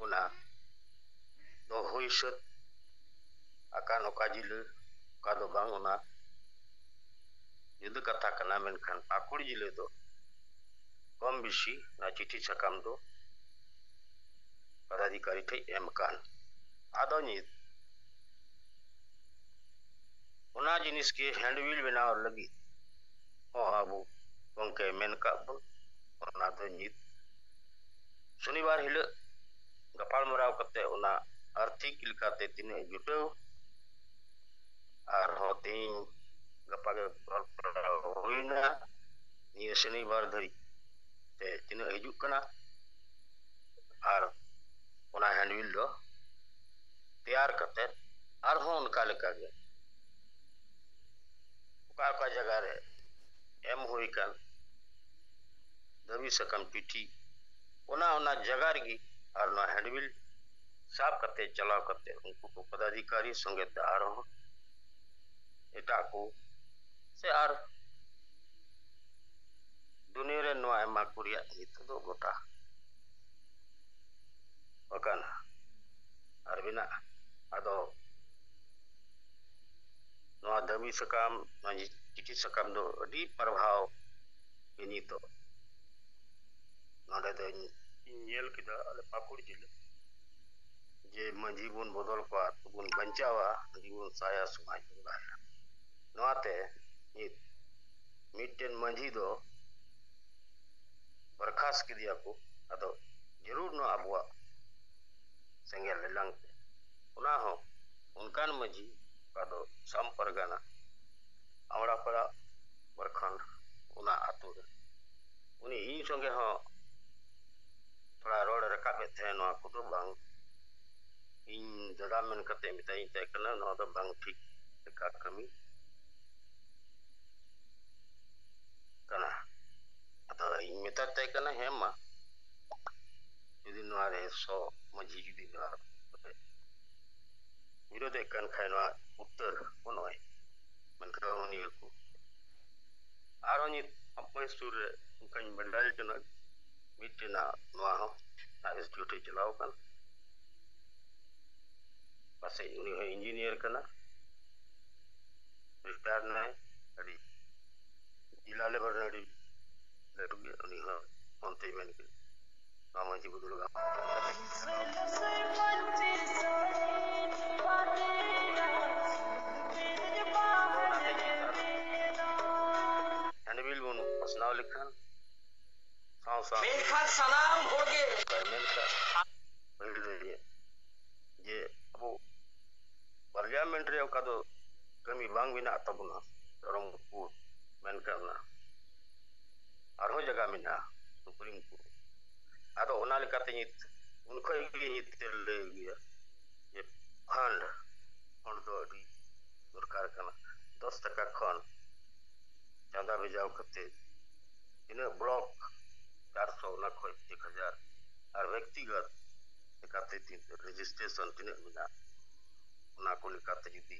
ᱚᱱᱟ ᱫᱚ ᱦᱩᱭ ᱥᱟᱹᱛ ᱟᱠᱟᱱ ᱚᱠᱟ ᱡᱤᱞᱟᱹ, ᱚᱠᱟ ᱫᱚ ᱵᱟᱝ, ᱚᱱᱟ ᱡᱩᱫᱟᱹ ᱠᱟᱛᱷᱟ ᱠᱟᱱᱟ᱾ ᱢᱮᱱᱠᱷᱟᱱ ᱯᱟᱹᱠᱩᱲ ᱡᱤᱞᱟᱹ ᱫᱚ ᱠᱚᱢ ᱵᱮᱥᱤ ᱚᱱᱟ ᱪᱤᱴᱷᱤ ᱥᱟᱠᱟᱢ ᱫᱚ ᱯᱚᱫᱟᱫᱷᱤᱠᱟᱨᱤ ᱴᱷᱮᱡ ᱮᱢ ᱟᱠᱟᱱ᱾ ᱟᱫᱚ ᱱᱤᱛ ᱚᱱᱟ ᱡᱤᱱᱤᱥ ᱜᱮ ᱦᱮᱱᱰᱵᱤᱞ ᱵᱮᱱᱟᱣ ᱞᱟᱹᱜᱤᱫ ᱦᱚᱸ ᱟᱵᱚ ᱜᱚᱢᱠᱮ ᱢᱮᱱ ᱠᱟᱜ ᱵᱚᱱ, ᱚᱱᱟ ᱫᱚ ᱱᱤᱛ ᱥᱚᱱᱤᱵᱟᱨ ᱦᱤᱞᱳᱜ ᱜᱟᱯᱟᱞᱢᱟᱨᱟᱣ ᱠᱟᱛᱮ ᱚᱱᱟ ᱟᱨᱛᱷᱤᱠ ᱞᱮᱠᱟᱛᱮ ᱛᱤᱱᱟᱹᱜ ᱡᱩᱴᱟᱹᱣ ᱟᱨᱦᱚᱸ ᱛᱮᱦᱮᱧ ᱜᱟᱯᱟ ᱜᱮ ᱜᱟᱯᱟᱞᱢᱟᱨᱟᱣ ᱦᱩᱭᱱᱟ, ᱱᱤᱭᱟᱹ ᱥᱚᱱᱤᱵᱟᱨ ᱫᱷᱟᱹᱨᱤᱡ ᱛᱮ ᱛᱤᱱᱟᱹᱜ ᱦᱤᱡᱩᱜ ᱠᱟᱱᱟ, ᱟᱨ ᱚᱱᱟ ᱦᱮᱱᱰᱵᱤᱞ ᱫᱚ ᱛᱮᱭᱟᱨ ᱠᱟᱛᱮ ᱟᱨᱦᱚᱸ ᱚᱱᱠᱟ ᱞᱮᱠᱟᱜᱮ ᱚᱠᱟ ᱚᱠᱟ ᱡᱟᱭᱜᱟ ᱨᱮ ᱮᱢ ᱦᱩᱭ ᱟᱠᱟᱱ ᱫᱟᱹᱵᱤ ᱥᱟᱠᱟᱢ ᱪᱤᱴᱷᱤ, ᱚᱱᱟ ᱚᱱᱟ ᱡᱟᱭᱜᱟ ᱨᱮᱜᱮ ᱟᱨ ᱱᱚᱣᱟ ᱦᱮᱱᱰᱵᱤᱞ ᱥᱟᱵ ᱠᱟᱛᱮ ᱪᱟᱞᱟᱣ ᱠᱟᱛᱮ ᱩᱱᱠᱩ ᱠᱚ ᱯᱚᱫᱟᱫᱷᱤᱠᱟᱨᱤ ᱥᱚᱸᱜᱮ ᱛᱮ ᱟᱨᱦᱚᱸ ᱮᱴᱟᱜ ᱠᱚ ᱥᱮ ᱟᱨ ᱫᱩᱱᱤᱭᱟᱹ ᱨᱮ ᱱᱚᱣᱟ ᱮᱢᱟ ᱠᱚ ᱨᱮᱭᱟᱜ ᱱᱤᱛᱚᱜ ᱫᱚ ᱜᱚᱴᱟ ᱟᱠᱟᱱᱟ ᱟᱨ ᱢᱮᱱᱟᱜᱼᱟ᱾ ᱟᱫᱚ ᱱᱚᱣᱟ ᱫᱟᱹᱵᱤ ᱥᱟᱠᱟᱢ, ᱱᱚᱣᱟ ᱪᱤᱴᱷᱤ ᱥᱟᱠᱟᱢ ᱫᱚ ᱟᱹᱰᱤ ᱯᱨᱚᱵᱷᱟᱣ ᱜᱮ ᱱᱤᱛᱚᱜ ᱱᱚᱰᱮ ᱫᱚᱧ ᱧᱮᱞ ᱠᱮᱫᱟ ᱟᱞᱮ ᱯᱟᱹᱠᱩᱲ ᱡᱮᱞᱟ, ᱡᱮ ᱢᱟᱹᱡᱷᱤ ᱵᱚᱱ ᱵᱚᱫᱚᱞ ᱠᱚᱣᱟ, ᱟᱨ ᱵᱚᱱ ᱵᱟᱧᱪᱟᱣᱟ, ᱢᱟᱹᱡᱷᱤ ᱵᱚᱱ ᱥᱟᱭᱟ, ᱥᱚᱢᱟᱡᱽ ᱵᱚᱱ ᱞᱟᱦᱟᱭᱟ᱾ ᱱᱚᱣᱟᱛᱮ ᱱᱤᱛ ᱢᱤᱫᱴᱮᱱ ᱢᱟᱹᱡᱷᱤ ᱫᱚ ᱵᱚᱨᱠᱷᱟᱥ ᱠᱮᱫᱮᱭᱟ ᱠᱚ, ᱟᱫᱚ ᱡᱟᱹᱨᱩᱲ ᱱᱚᱣᱟ ᱟᱵᱚᱣᱟᱜ ᱥᱮᱸᱜᱮᱞ ᱞᱮᱞᱟᱝ ᱛᱮ, ᱚᱱᱟ ᱦᱚᱸ ᱚᱱᱠᱟᱱ ᱢᱟᱹᱡᱷᱤ, ᱚᱠᱟ ᱫᱚ ᱥᱟᱢ ᱯᱟᱨᱜᱟᱱᱟ ᱟᱢᱲᱟᱯᱟᱲᱟ ᱯᱨᱚᱠᱷᱚᱸᱰ, ᱚᱱᱟ ᱟᱛᱳ ᱨᱮ ᱩᱱᱤ ᱤᱧ ᱥᱚᱸᱜᱮ ᱦᱚᱸ ᱛᱷᱚᱲᱟ ᱨᱚᱲ ᱨᱟᱠᱟᱵ ᱮᱫ ᱛᱟᱦᱮᱸ, ᱱᱚᱣᱟ ᱠᱚᱫᱚ ᱵᱟᱝ, ᱤᱧ ᱫᱟᱫᱟ ᱢᱮᱱ ᱠᱟᱛᱮ ᱢᱮᱛᱟᱧ ᱛᱟᱦᱮᱸ ᱠᱟᱱᱟ, ᱱᱚᱣᱟ ᱫᱚ ᱵᱟᱝ ᱴᱷᱤᱠ ᱞᱮᱠᱟ ᱠᱟᱹᱢᱤ ᱠᱟᱱᱟ᱾ ᱟᱫᱚ ᱤᱧ ᱢᱮᱛᱟᱫ ᱛᱟᱭ ᱠᱟᱱᱟ, ᱦᱮᱸ ᱢᱟ, ᱡᱩᱫᱤ ᱱᱚᱣᱟ ᱨᱮ ᱥᱚ ᱢᱟᱹᱡᱷᱤ ᱡᱩᱫᱤ ᱱᱚᱣᱟ ᱵᱤᱨᱳᱫᱷᱮᱫ ᱠᱟᱱ ᱠᱷᱟᱡ, ᱱᱚᱣᱟ ᱩᱛᱛᱚᱨ ᱵᱟᱹᱱᱩᱜᱼᱟᱭ, ᱢᱮᱱᱠᱷᱟᱱ ᱩᱱᱤ ᱜᱮᱠᱚ ᱟᱨᱦᱚᱸ ᱱᱤᱛ ᱟᱯᱮ ᱥᱩᱨ ᱨᱮ ᱚᱱᱠᱟᱧ ᱵᱟᱰᱟᱭ ᱠᱟᱱᱟ, ᱢᱤᱫᱴᱮᱱ ᱱᱚᱣᱟ ᱦᱚᱸ ᱟᱭ ᱮᱥ ᱰᱤ ᱳ ᱴᱷᱮᱡ ᱪᱟᱞᱟᱣ ᱟᱠᱟᱱ᱾ ᱯᱟᱥᱮᱡ ᱩᱱᱤ ᱦᱚᱸ ᱤᱧᱡᱤᱱᱤᱭᱟᱨ ᱠᱟᱱᱟ, ᱨᱤᱴᱟᱭᱟᱨ ᱱᱟᱭ, ᱟᱹᱰᱤ ᱡᱮᱞᱟ ᱞᱮᱵᱮᱞ ᱨᱮ ᱟᱹᱰᱤ ᱞᱟᱹᱴᱩ ᱜᱮ, ᱩᱱᱤ ᱦᱚᱸ ᱚᱱᱛᱮᱭ ᱢᱮᱱ ᱠᱮᱫᱟ, ᱱᱚᱣᱟ ᱢᱟᱹᱡᱷᱤ ᱵᱚᱫᱚᱞ ᱜᱟᱶᱛᱟ᱾ ᱦᱮᱱᱰᱵᱤᱞ ᱵᱚᱱ ᱯᱟᱥᱱᱟᱣ ᱞᱮᱠᱷᱟᱱ ᱥᱟᱶ ᱥᱟᱶ ᱢᱮᱱᱠᱷᱟᱱ ᱥᱟᱱᱟᱢ ᱦᱚᱲ ᱜᱮ ᱢᱮᱱᱠᱷᱟᱱ ᱯᱟᱹᱦᱤᱞ ᱨᱮ ᱡᱮ ᱟᱵᱚ ᱯᱟᱨᱞᱤᱭᱟᱢᱮᱱᱴ ᱨᱮ ᱚᱠᱟ ᱫᱚ ᱠᱟᱹᱢᱤ ᱵᱟᱝ ᱢᱮᱱᱟᱜ ᱛᱟᱵᱚᱱᱟ, ᱫᱷᱚᱨᱚᱢ ᱠᱳᱰ ᱢᱮᱱᱠᱷᱟᱱ ᱚᱱᱟ ᱟᱨᱦᱚᱸ ᱡᱟᱭᱜᱟ ᱢᱮᱱᱟᱜᱼᱟ ᱥᱩᱯᱨᱤᱢ ᱠᱳᱨᱴ᱾ ᱟᱫᱚ ᱚᱱᱟ ᱞᱮᱠᱟᱛᱮ ᱱᱤᱛ ᱩᱱ ᱠᱷᱚᱱ ᱜᱮ ᱱᱤᱛ ᱞᱟᱹᱭ ᱜᱮᱭᱟ ᱡᱮ ᱯᱷᱟᱱᱰ, ᱯᱷᱟᱱᱰ ᱫᱚ ᱟᱹᱰᱤ ᱫᱚᱨᱠᱟᱨ ᱠᱟᱱᱟ᱾ ᱫᱚᱥ ᱴᱟᱠᱟ ᱠᱷᱚᱱ ᱪᱟᱸᱫᱟ ᱵᱷᱮᱡᱟᱣ ᱠᱟᱛᱮ ᱛᱤᱱᱟᱹᱜ ᱵᱞᱚᱠ ᱪᱟᱨᱥᱚ, ᱚᱱᱟ ᱠᱷᱚᱱ ᱮᱠ ᱦᱟᱡᱟᱨ, ᱟᱨ ᱵᱮᱠᱛᱤᱜᱚᱛ ᱞᱮᱠᱟᱛᱮ ᱨᱮᱡᱤᱥᱴᱨᱮᱥᱚᱱ ᱛᱤᱱᱟᱹᱜ ᱢᱮᱱᱟᱜᱼᱟ, ᱚᱱᱟ ᱠᱚ ᱞᱮᱠᱟᱛᱮ ᱡᱩᱫᱤ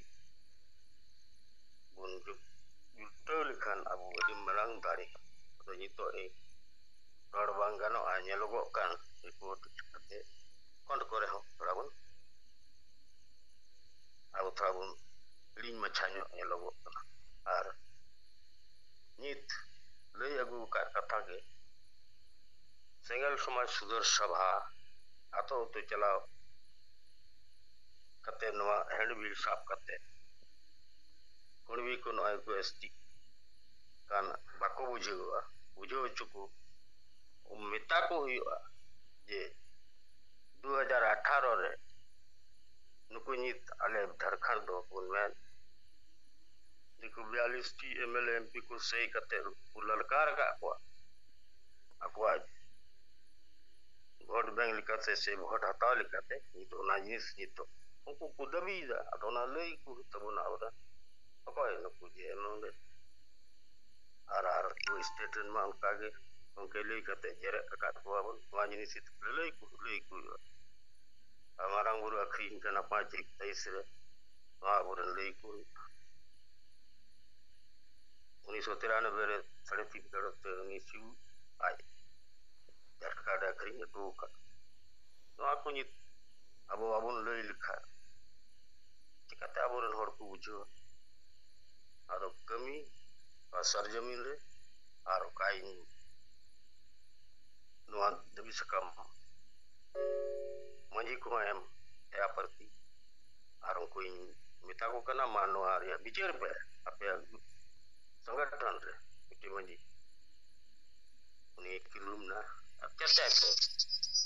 ᱵᱚᱱ ᱡᱩ- ᱡᱩᱴᱟᱹᱣ ᱞᱮᱠᱷᱟᱱ ᱟᱵᱚ ᱟᱹᱰᱤ ᱢᱟᱨᱟᱝ ᱫᱟᱲᱮ᱾ ᱟᱫᱚ ᱱᱤᱛᱚᱜ ᱤᱧ ᱨᱚᱲ ᱵᱟᱝ ᱜᱟᱱᱚᱜᱼᱟ, ᱧᱮᱞᱚᱜᱚᱜ ᱠᱟᱱ ᱨᱤᱯᱳᱨᱴ ᱠᱟᱛᱮ ᱠᱷᱚᱸᱰ ᱠᱚᱨᱮ ᱦᱚᱸ ᱛᱷᱚᱲᱟ ᱵᱚᱱ ᱟᱵᱚ ᱛᱷᱚᱲᱟ ᱵᱚᱱ ᱦᱤᱲᱤᱧ ᱢᱟᱪᱷᱟ ᱧᱚᱜ ᱧᱮᱞᱚᱜᱚᱜ ᱠᱟᱱᱟ᱾ ᱟᱨ ᱱᱤᱛ ᱞᱟᱹᱭ ᱟᱹᱜᱩ ᱟᱠᱟᱫ ᱠᱟᱛᱷᱟ ᱜᱮ, ᱥᱮᱸᱜᱮᱞ ᱥᱚᱢᱟᱡᱽ ᱥᱩᱫᱷᱟᱹᱨ ᱥᱚᱵᱷᱟ ᱟᱛᱳ ᱟᱛᱳ ᱪᱟᱞᱟᱣ ᱠᱟᱛᱮ, ᱱᱚᱣᱟ ᱦᱮᱱᱰᱵᱤᱞ ᱥᱟᱵ ᱠᱟᱛᱮ ᱠᱩᱲᱢᱤ ᱠᱚ ᱱᱚᱜᱼᱚᱭ ᱠᱚ ᱮᱥ ᱴᱤ ᱠᱟᱱ ᱵᱟᱠᱚ ᱵᱩᱡᱷᱟᱹᱣᱟ, ᱵᱩᱡᱷᱟᱹᱣ ᱦᱚᱪᱚ ᱠᱚ ᱢᱮᱛᱟ ᱠᱚ ᱦᱩᱭᱩᱜᱼᱟ ᱡᱮ ᱫᱩ ᱦᱟᱡᱟᱨ ᱟᱴᱷᱟᱨᱚ ᱨᱮ ᱱᱩᱠᱩ ᱱᱤᱛ ᱟᱞᱮ ᱡᱷᱟᱲᱠᱷᱚᱸᱰ ᱫᱚ ᱵᱚᱱ ᱢᱮᱱ ᱫᱤᱠᱩ ᱵᱤᱭᱟᱞᱤᱥ T M L A M P ᱠᱚ ᱥᱟᱹᱭ ᱠᱟᱛᱮ ᱠᱚ ᱞᱟᱞᱠᱟᱨ ᱟᱠᱟᱫ ᱠᱚᱣᱟ ᱟᱠᱚᱣᱟᱜ ᱵᱷᱳᱴ ᱵᱮᱝᱠ ᱞᱮᱠᱟᱛᱮ ᱥᱮ ᱵᱷᱳᱴ ᱦᱟᱛᱟᱣ ᱞᱮᱠᱟᱛᱮ᱾ ᱱᱤᱛ ᱚᱱᱟ ᱡᱤᱱᱤᱥ ᱱᱤᱛᱚᱜ ᱩᱱᱠᱩ ᱠᱚ ᱫᱟᱹᱵᱤᱭᱮᱫᱟ᱾ ᱟᱫᱚ ᱚᱱᱟ ᱞᱟᱹᱭ ᱠᱚ ᱦᱩᱭᱩᱜ ᱛᱟᱵᱚᱱᱟ ᱟᱵᱚᱨᱮᱱ ᱚᱠᱚᱭ ᱱᱩᱠᱩ ᱡᱮ ᱮᱢ ᱮᱞ ᱮ᱾ ᱟᱨ ᱟᱨ ᱠᱚ ᱥᱴᱮᱴ ᱨᱮᱱ ᱢᱟ ᱚᱱᱠᱟ ᱜᱮ ᱜᱚᱢᱠᱮ ᱞᱟᱹᱭ ᱠᱟᱛᱮ ᱡᱮᱨᱮᱫ ᱟᱠᱟᱫ ᱠᱚᱣᱟ ᱵᱚᱱ᱾ ᱱᱚᱣᱟ ᱡᱤᱱᱤᱥ ᱞᱟᱹᱞᱟᱹᱭ ᱠᱚ ᱞᱟᱹᱭ ᱠᱚ ᱦᱩᱭᱩᱜᱼᱟ᱾ ᱟᱨ ᱢᱟᱨᱟᱝ ᱵᱩᱨᱩ ᱟᱹᱠᱷᱨᱤᱧ ᱠᱟᱱᱟ ᱯᱟᱸᱪ ᱛᱟᱹᱨᱤᱠᱷ ᱛᱮᱭᱤᱥ ᱨᱮ, ᱱᱚᱣᱟ ᱟᱵᱚᱨᱮᱱ ᱞᱟᱹᱭ ᱠᱚ ᱦᱩᱭᱩᱜᱼᱟ᱾ ᱩᱱᱤᱥᱥᱚ ᱛᱤᱨᱟᱱᱚᱵᱵᱳᱭ ᱨᱮ ᱥᱟᱲᱮ ᱛᱤᱱ ᱠᱟᱨᱚᱲ ᱛᱮ ᱩᱱᱤ ᱥᱤᱵᱩ ᱟᱡ ᱡᱷᱟᱴᱠᱟ ᱨᱮ ᱟᱹᱠᱷᱨᱤᱧ ᱦᱚᱴᱚ ᱟᱠᱟᱫ᱾ ᱱᱚᱣᱟ ᱠᱚ ᱱᱤᱛ ᱟᱵᱚ ᱵᱟᱵᱚᱱ ᱞᱟᱹᱭ ᱞᱮᱠᱷᱟᱱ ᱠᱟᱛᱮ ᱟᱵᱚᱨᱮᱱ ᱦᱚᱲ ᱠᱚ ᱵᱩᱡᱷᱟᱹᱣᱟ᱾ ᱟᱫᱚ ᱠᱟᱹᱢᱤ ᱚᱠᱟ ᱥᱟᱨᱡᱚᱢᱤᱱ ᱨᱮ ᱟᱨ ᱚᱠᱟ ᱤᱧ ᱱᱚᱣᱟ ᱫᱟᱹᱵᱤ ᱥᱟᱠᱟᱢ ᱢᱟᱹᱡᱷᱤ ᱠᱚᱦᱚᱸ ᱮᱢ ᱮ ᱟᱯᱟᱨᱛᱤ᱾ ᱟᱨ ᱩᱱᱠᱩᱧ ᱢᱮᱛᱟ ᱠᱚ ᱠᱟᱱᱟ, ᱢᱟ ᱱᱚᱣᱟ ᱨᱮᱭᱟᱜ ᱵᱤᱪᱟᱹᱨ ᱯᱮ ᱟᱯᱮᱭᱟᱜ ᱥᱚᱝᱜᱚᱴᱷᱚᱱ ᱨᱮ ᱢᱤᱫᱴᱮᱱ ᱢᱟᱹᱡᱷᱤ ᱩᱱᱤ ᱠᱤᱨᱩᱢ ᱱᱟ ᱟᱨ ᱪᱮᱥᱴᱟᱭ ᱯᱮ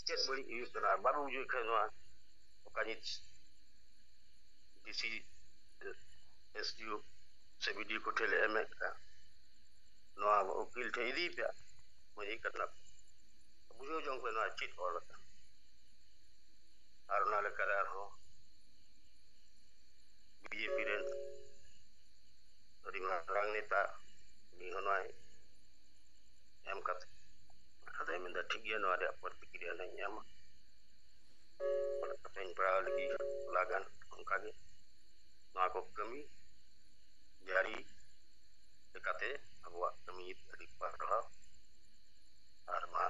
ᱪᱮᱫ ᱵᱟᱹᱲᱤᱡ ᱦᱩᱭᱩᱜ ᱠᱟᱱᱟ᱾ ᱟᱨ ᱵᱟᱵᱚ ᱵᱩᱡᱷᱟᱹᱣ ᱠᱷᱟᱱ ᱱᱚᱣᱟ ᱚᱠᱟ ᱱᱤᱛ ᱰᱤ ᱥᱤ, ᱮᱥ ᱰᱤ ᱳ ᱥᱮ ᱵᱤ ᱰᱤ ᱳ ᱠᱚ ᱴᱷᱮᱱ ᱞᱮ ᱮᱢᱮᱫ ᱠᱟᱱ, ᱱᱚᱣᱟ ᱩᱠᱤᱞ ᱴᱷᱮᱱ ᱤᱫᱤᱭ ᱯᱮ, ᱢᱟᱹᱡᱷᱤ ᱠᱟᱱᱟ ᱯᱮ, ᱵᱩᱡᱷᱟᱹᱣ ᱡᱚᱝ ᱯᱮ ᱱᱚᱣᱟ ᱪᱮᱫ ᱚᱞ ᱟᱠᱟᱱ᱾ ᱟᱨ ᱚᱱᱟ ᱞᱮᱠᱟᱨᱮ ᱟᱨᱦᱚᱸ ᱵᱤ ᱡᱮ ᱯᱤ ᱨᱮᱱ ᱟᱹᱰᱤ ᱢᱟᱨᱟᱝ ᱱᱮᱛᱟ ᱩᱱᱤ ᱦᱚᱸ ᱱᱚᱣᱟᱭ ᱮᱢ ᱠᱟᱛᱮ ᱟᱫᱚᱭ ᱢᱮᱱᱫᱟ, ᱴᱷᱤᱠ ᱜᱮᱭᱟ, ᱱᱚᱣᱟ ᱨᱮᱭᱟᱜ ᱯᱨᱚᱛᱤᱠᱨᱤᱭᱟ ᱱᱟᱧ ᱮᱢᱟ᱾ ᱚᱱᱟ ᱠᱟᱛᱷᱟᱧ ᱯᱟᱲᱦᱟᱣ ᱞᱟᱹᱜᱤᱫ ᱦᱚᱞᱟ ᱜᱟᱱ ᱚᱱᱠᱟᱜᱮ ᱱᱚᱣᱟ ᱠᱚ ᱠᱟᱹᱢᱤ ᱡᱟᱹᱨᱤ ᱞᱮᱠᱟᱛᱮ ᱟᱵᱚᱣᱟᱜ ᱠᱟᱹᱢᱤ ᱟᱹᱰᱤ ᱯᱟᱲᱦᱟᱣ ᱟᱨ ᱢᱟ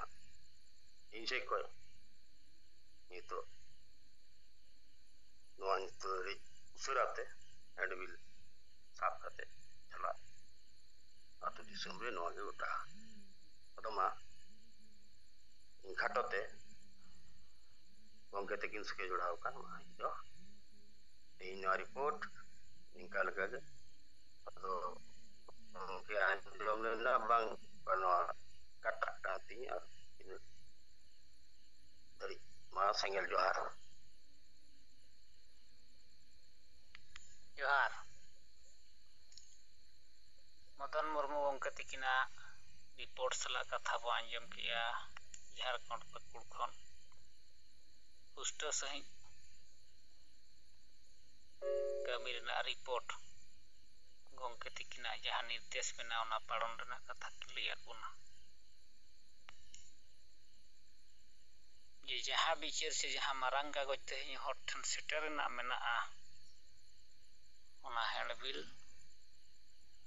ᱤᱧ ᱥᱮᱫ ᱠᱷᱚᱱ ᱱᱤᱛᱚᱜ ᱱᱚᱣᱟ ᱧᱩᱛᱩᱢ ᱨᱮ ᱩᱥᱟᱹᱨᱟ ᱛᱮ ᱦᱮᱱᱰᱵᱤᱞ ᱥᱟᱵ ᱠᱟᱛᱮ ᱪᱟᱞᱟᱜ ᱟᱹᱛᱩ ᱫᱤᱥᱚᱢ ᱨᱮ ᱱᱚᱣᱟ ᱜᱮ ᱜᱚᱴᱟ᱾ ᱟᱫᱚ ᱢᱟ ᱤᱧ ᱠᱷᱟᱴᱚ ᱛᱮ ᱜᱚᱢᱠᱮ ᱛᱟᱹᱠᱤᱱ ᱥᱚᱸᱜᱮ ᱡᱚᱲᱟᱣ ᱟᱠᱟᱱ ᱢᱟ ᱤᱧ ᱫᱚ ᱛᱮᱦᱮᱧ ᱱᱚᱣᱟ ᱨᱤᱯᱳᱨᱴ ᱱᱤᱝᱠᱟ ᱞᱮᱠᱟ ᱜᱮ᱾ ᱟᱫᱚ ᱜᱚᱢᱠᱮ ᱟᱸᱡᱚᱢ ᱞᱮᱱᱟ ᱵᱟᱝ ᱱᱚᱣᱟ ᱠᱟᱴᱟᱜ ᱠᱟᱱ ᱛᱤᱧᱟ ᱟᱨ ᱛᱤᱱᱟᱹᱜ ᱫᱷᱟᱹᱨᱤᱡ ᱢᱟ ᱥᱮᱸᱜᱮᱞ ᱡᱚᱦᱟᱨ᱾ ᱡᱚᱦᱟᱨ᱾ ᱢᱚᱫᱚᱱ ᱢᱩᱨᱢᱩ ᱜᱚᱢᱠᱮ ᱛᱤᱠᱤᱱᱟᱜ ᱨᱤᱯᱳᱨᱴ ᱥᱟᱞᱟᱜ ᱠᱟᱛᱷᱟ ᱵᱚ ᱟᱸᱡᱚᱢ ᱠᱮᱜᱼᱟ ᱡᱷᱟᱲᱠᱷᱚᱸᱰ ᱯᱟᱹᱠᱩᱲ ᱠᱷᱚᱱ᱾ ᱯᱩᱥᱴᱟᱹᱣ ᱥᱟᱺᱦᱤᱡ ᱠᱟᱹᱢᱤ ᱨᱮᱱᱟᱜ ᱨᱤᱯᱳᱨᱴ ᱜᱚᱢᱠᱮ ᱛᱤᱠᱤᱱᱟᱜ ᱡᱟᱦᱟᱸ ᱱᱤᱨᱫᱮᱥ ᱢᱮᱱᱟᱜᱼᱟ, ᱚᱱᱟ ᱯᱟᱞᱚᱱ ᱨᱮᱱᱟᱜ ᱠᱟᱛᱷᱟ ᱠᱤᱱ ᱞᱟᱹᱭᱟᱫ ᱵᱚᱱᱟ᱾ ᱡᱮ ᱡᱟᱦᱟᱸ ᱵᱤᱪᱟᱹᱨ ᱥᱮ ᱡᱟᱦᱟᱸ ᱢᱟᱨᱟᱝ ᱠᱟᱜᱚᱡᱽ ᱛᱮᱦᱮᱧ ᱦᱚᱲ ᱴᱷᱮᱱ ᱥᱮᱴᱮᱨ ᱨᱮᱱᱟᱜ ᱢᱮᱱᱟᱜᱼᱟ, ᱚᱱᱟ ᱦᱮᱸᱰᱵᱤᱞ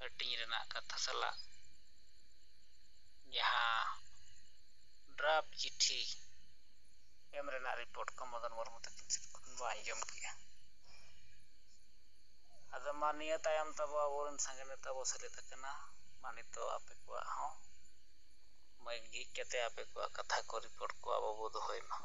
ᱦᱟᱹᱴᱤᱧ ᱨᱮᱱᱟᱜ ᱠᱟᱛᱷᱟ ᱥᱟᱞᱟᱜ ᱡᱟᱦᱟᱸ ᱰᱨᱟᱯ ᱪᱤᱴᱷᱤ ᱮᱢ ᱨᱮᱱᱟᱜ ᱨᱤᱯᱳᱨᱴ ᱠᱚ ᱢᱚᱫᱚᱱ ᱢᱩᱨᱢᱩ ᱛᱟᱹᱠᱤᱱ ᱥᱮᱫ ᱠᱷᱚᱱ ᱵᱚ ᱟᱸᱡᱚᱢ ᱠᱮᱜᱼᱟ᱾ ᱟᱫᱚ ᱢᱟ, ᱱᱤᱭᱟᱹ ᱛᱟᱭᱚᱢ ᱛᱟᱵᱚ ᱟᱵᱚᱨᱮᱱ ᱥᱟᱸᱜᱮ ᱱᱮᱛᱟ ᱵᱚ ᱥᱮᱞᱮᱫ ᱟᱠᱟᱱᱟ᱾ ᱢᱟ ᱱᱤᱛᱚᱜ ᱟᱯᱮ ᱠᱚᱣᱟᱜ ᱦᱚᱸ ᱢᱟᱭᱤᱠ ᱡᱷᱤᱡ ᱠᱟᱛᱮ ᱟᱯᱮ ᱠᱚᱣᱟᱜ ᱠᱟᱛᱷᱟ ᱠᱚ, ᱨᱤᱯᱳᱨᱴ ᱠᱚ ᱟᱵᱚ ᱵᱚ ᱫᱚᱦᱚᱭ ᱢᱟ᱾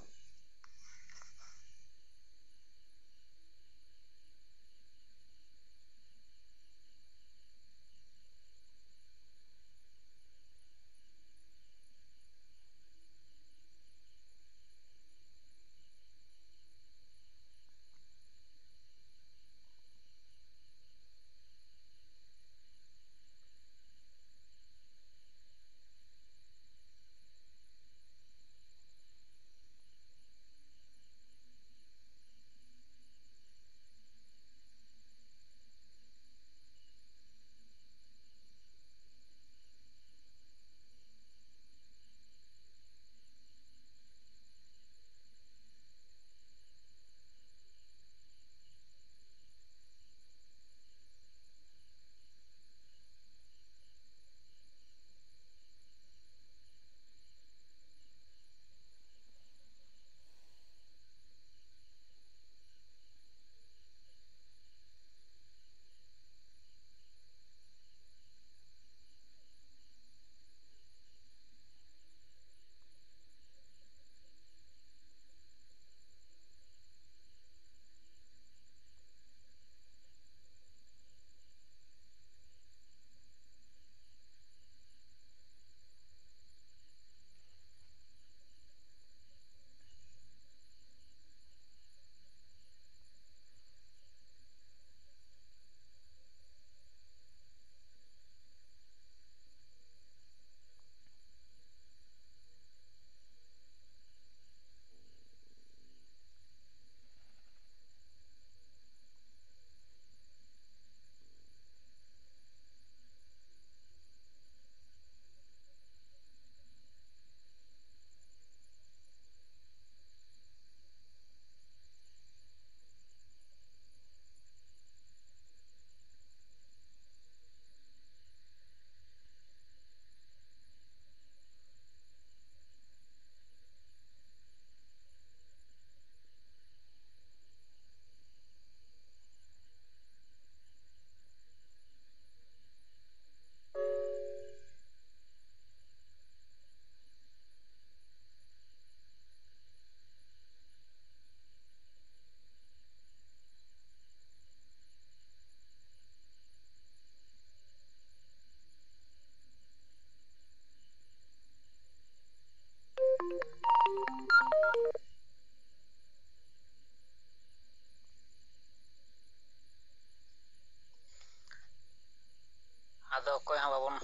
ᱟᱫᱚ ᱚᱠᱚᱭ ᱦᱚᱸ ᱵᱟᱵᱚᱱ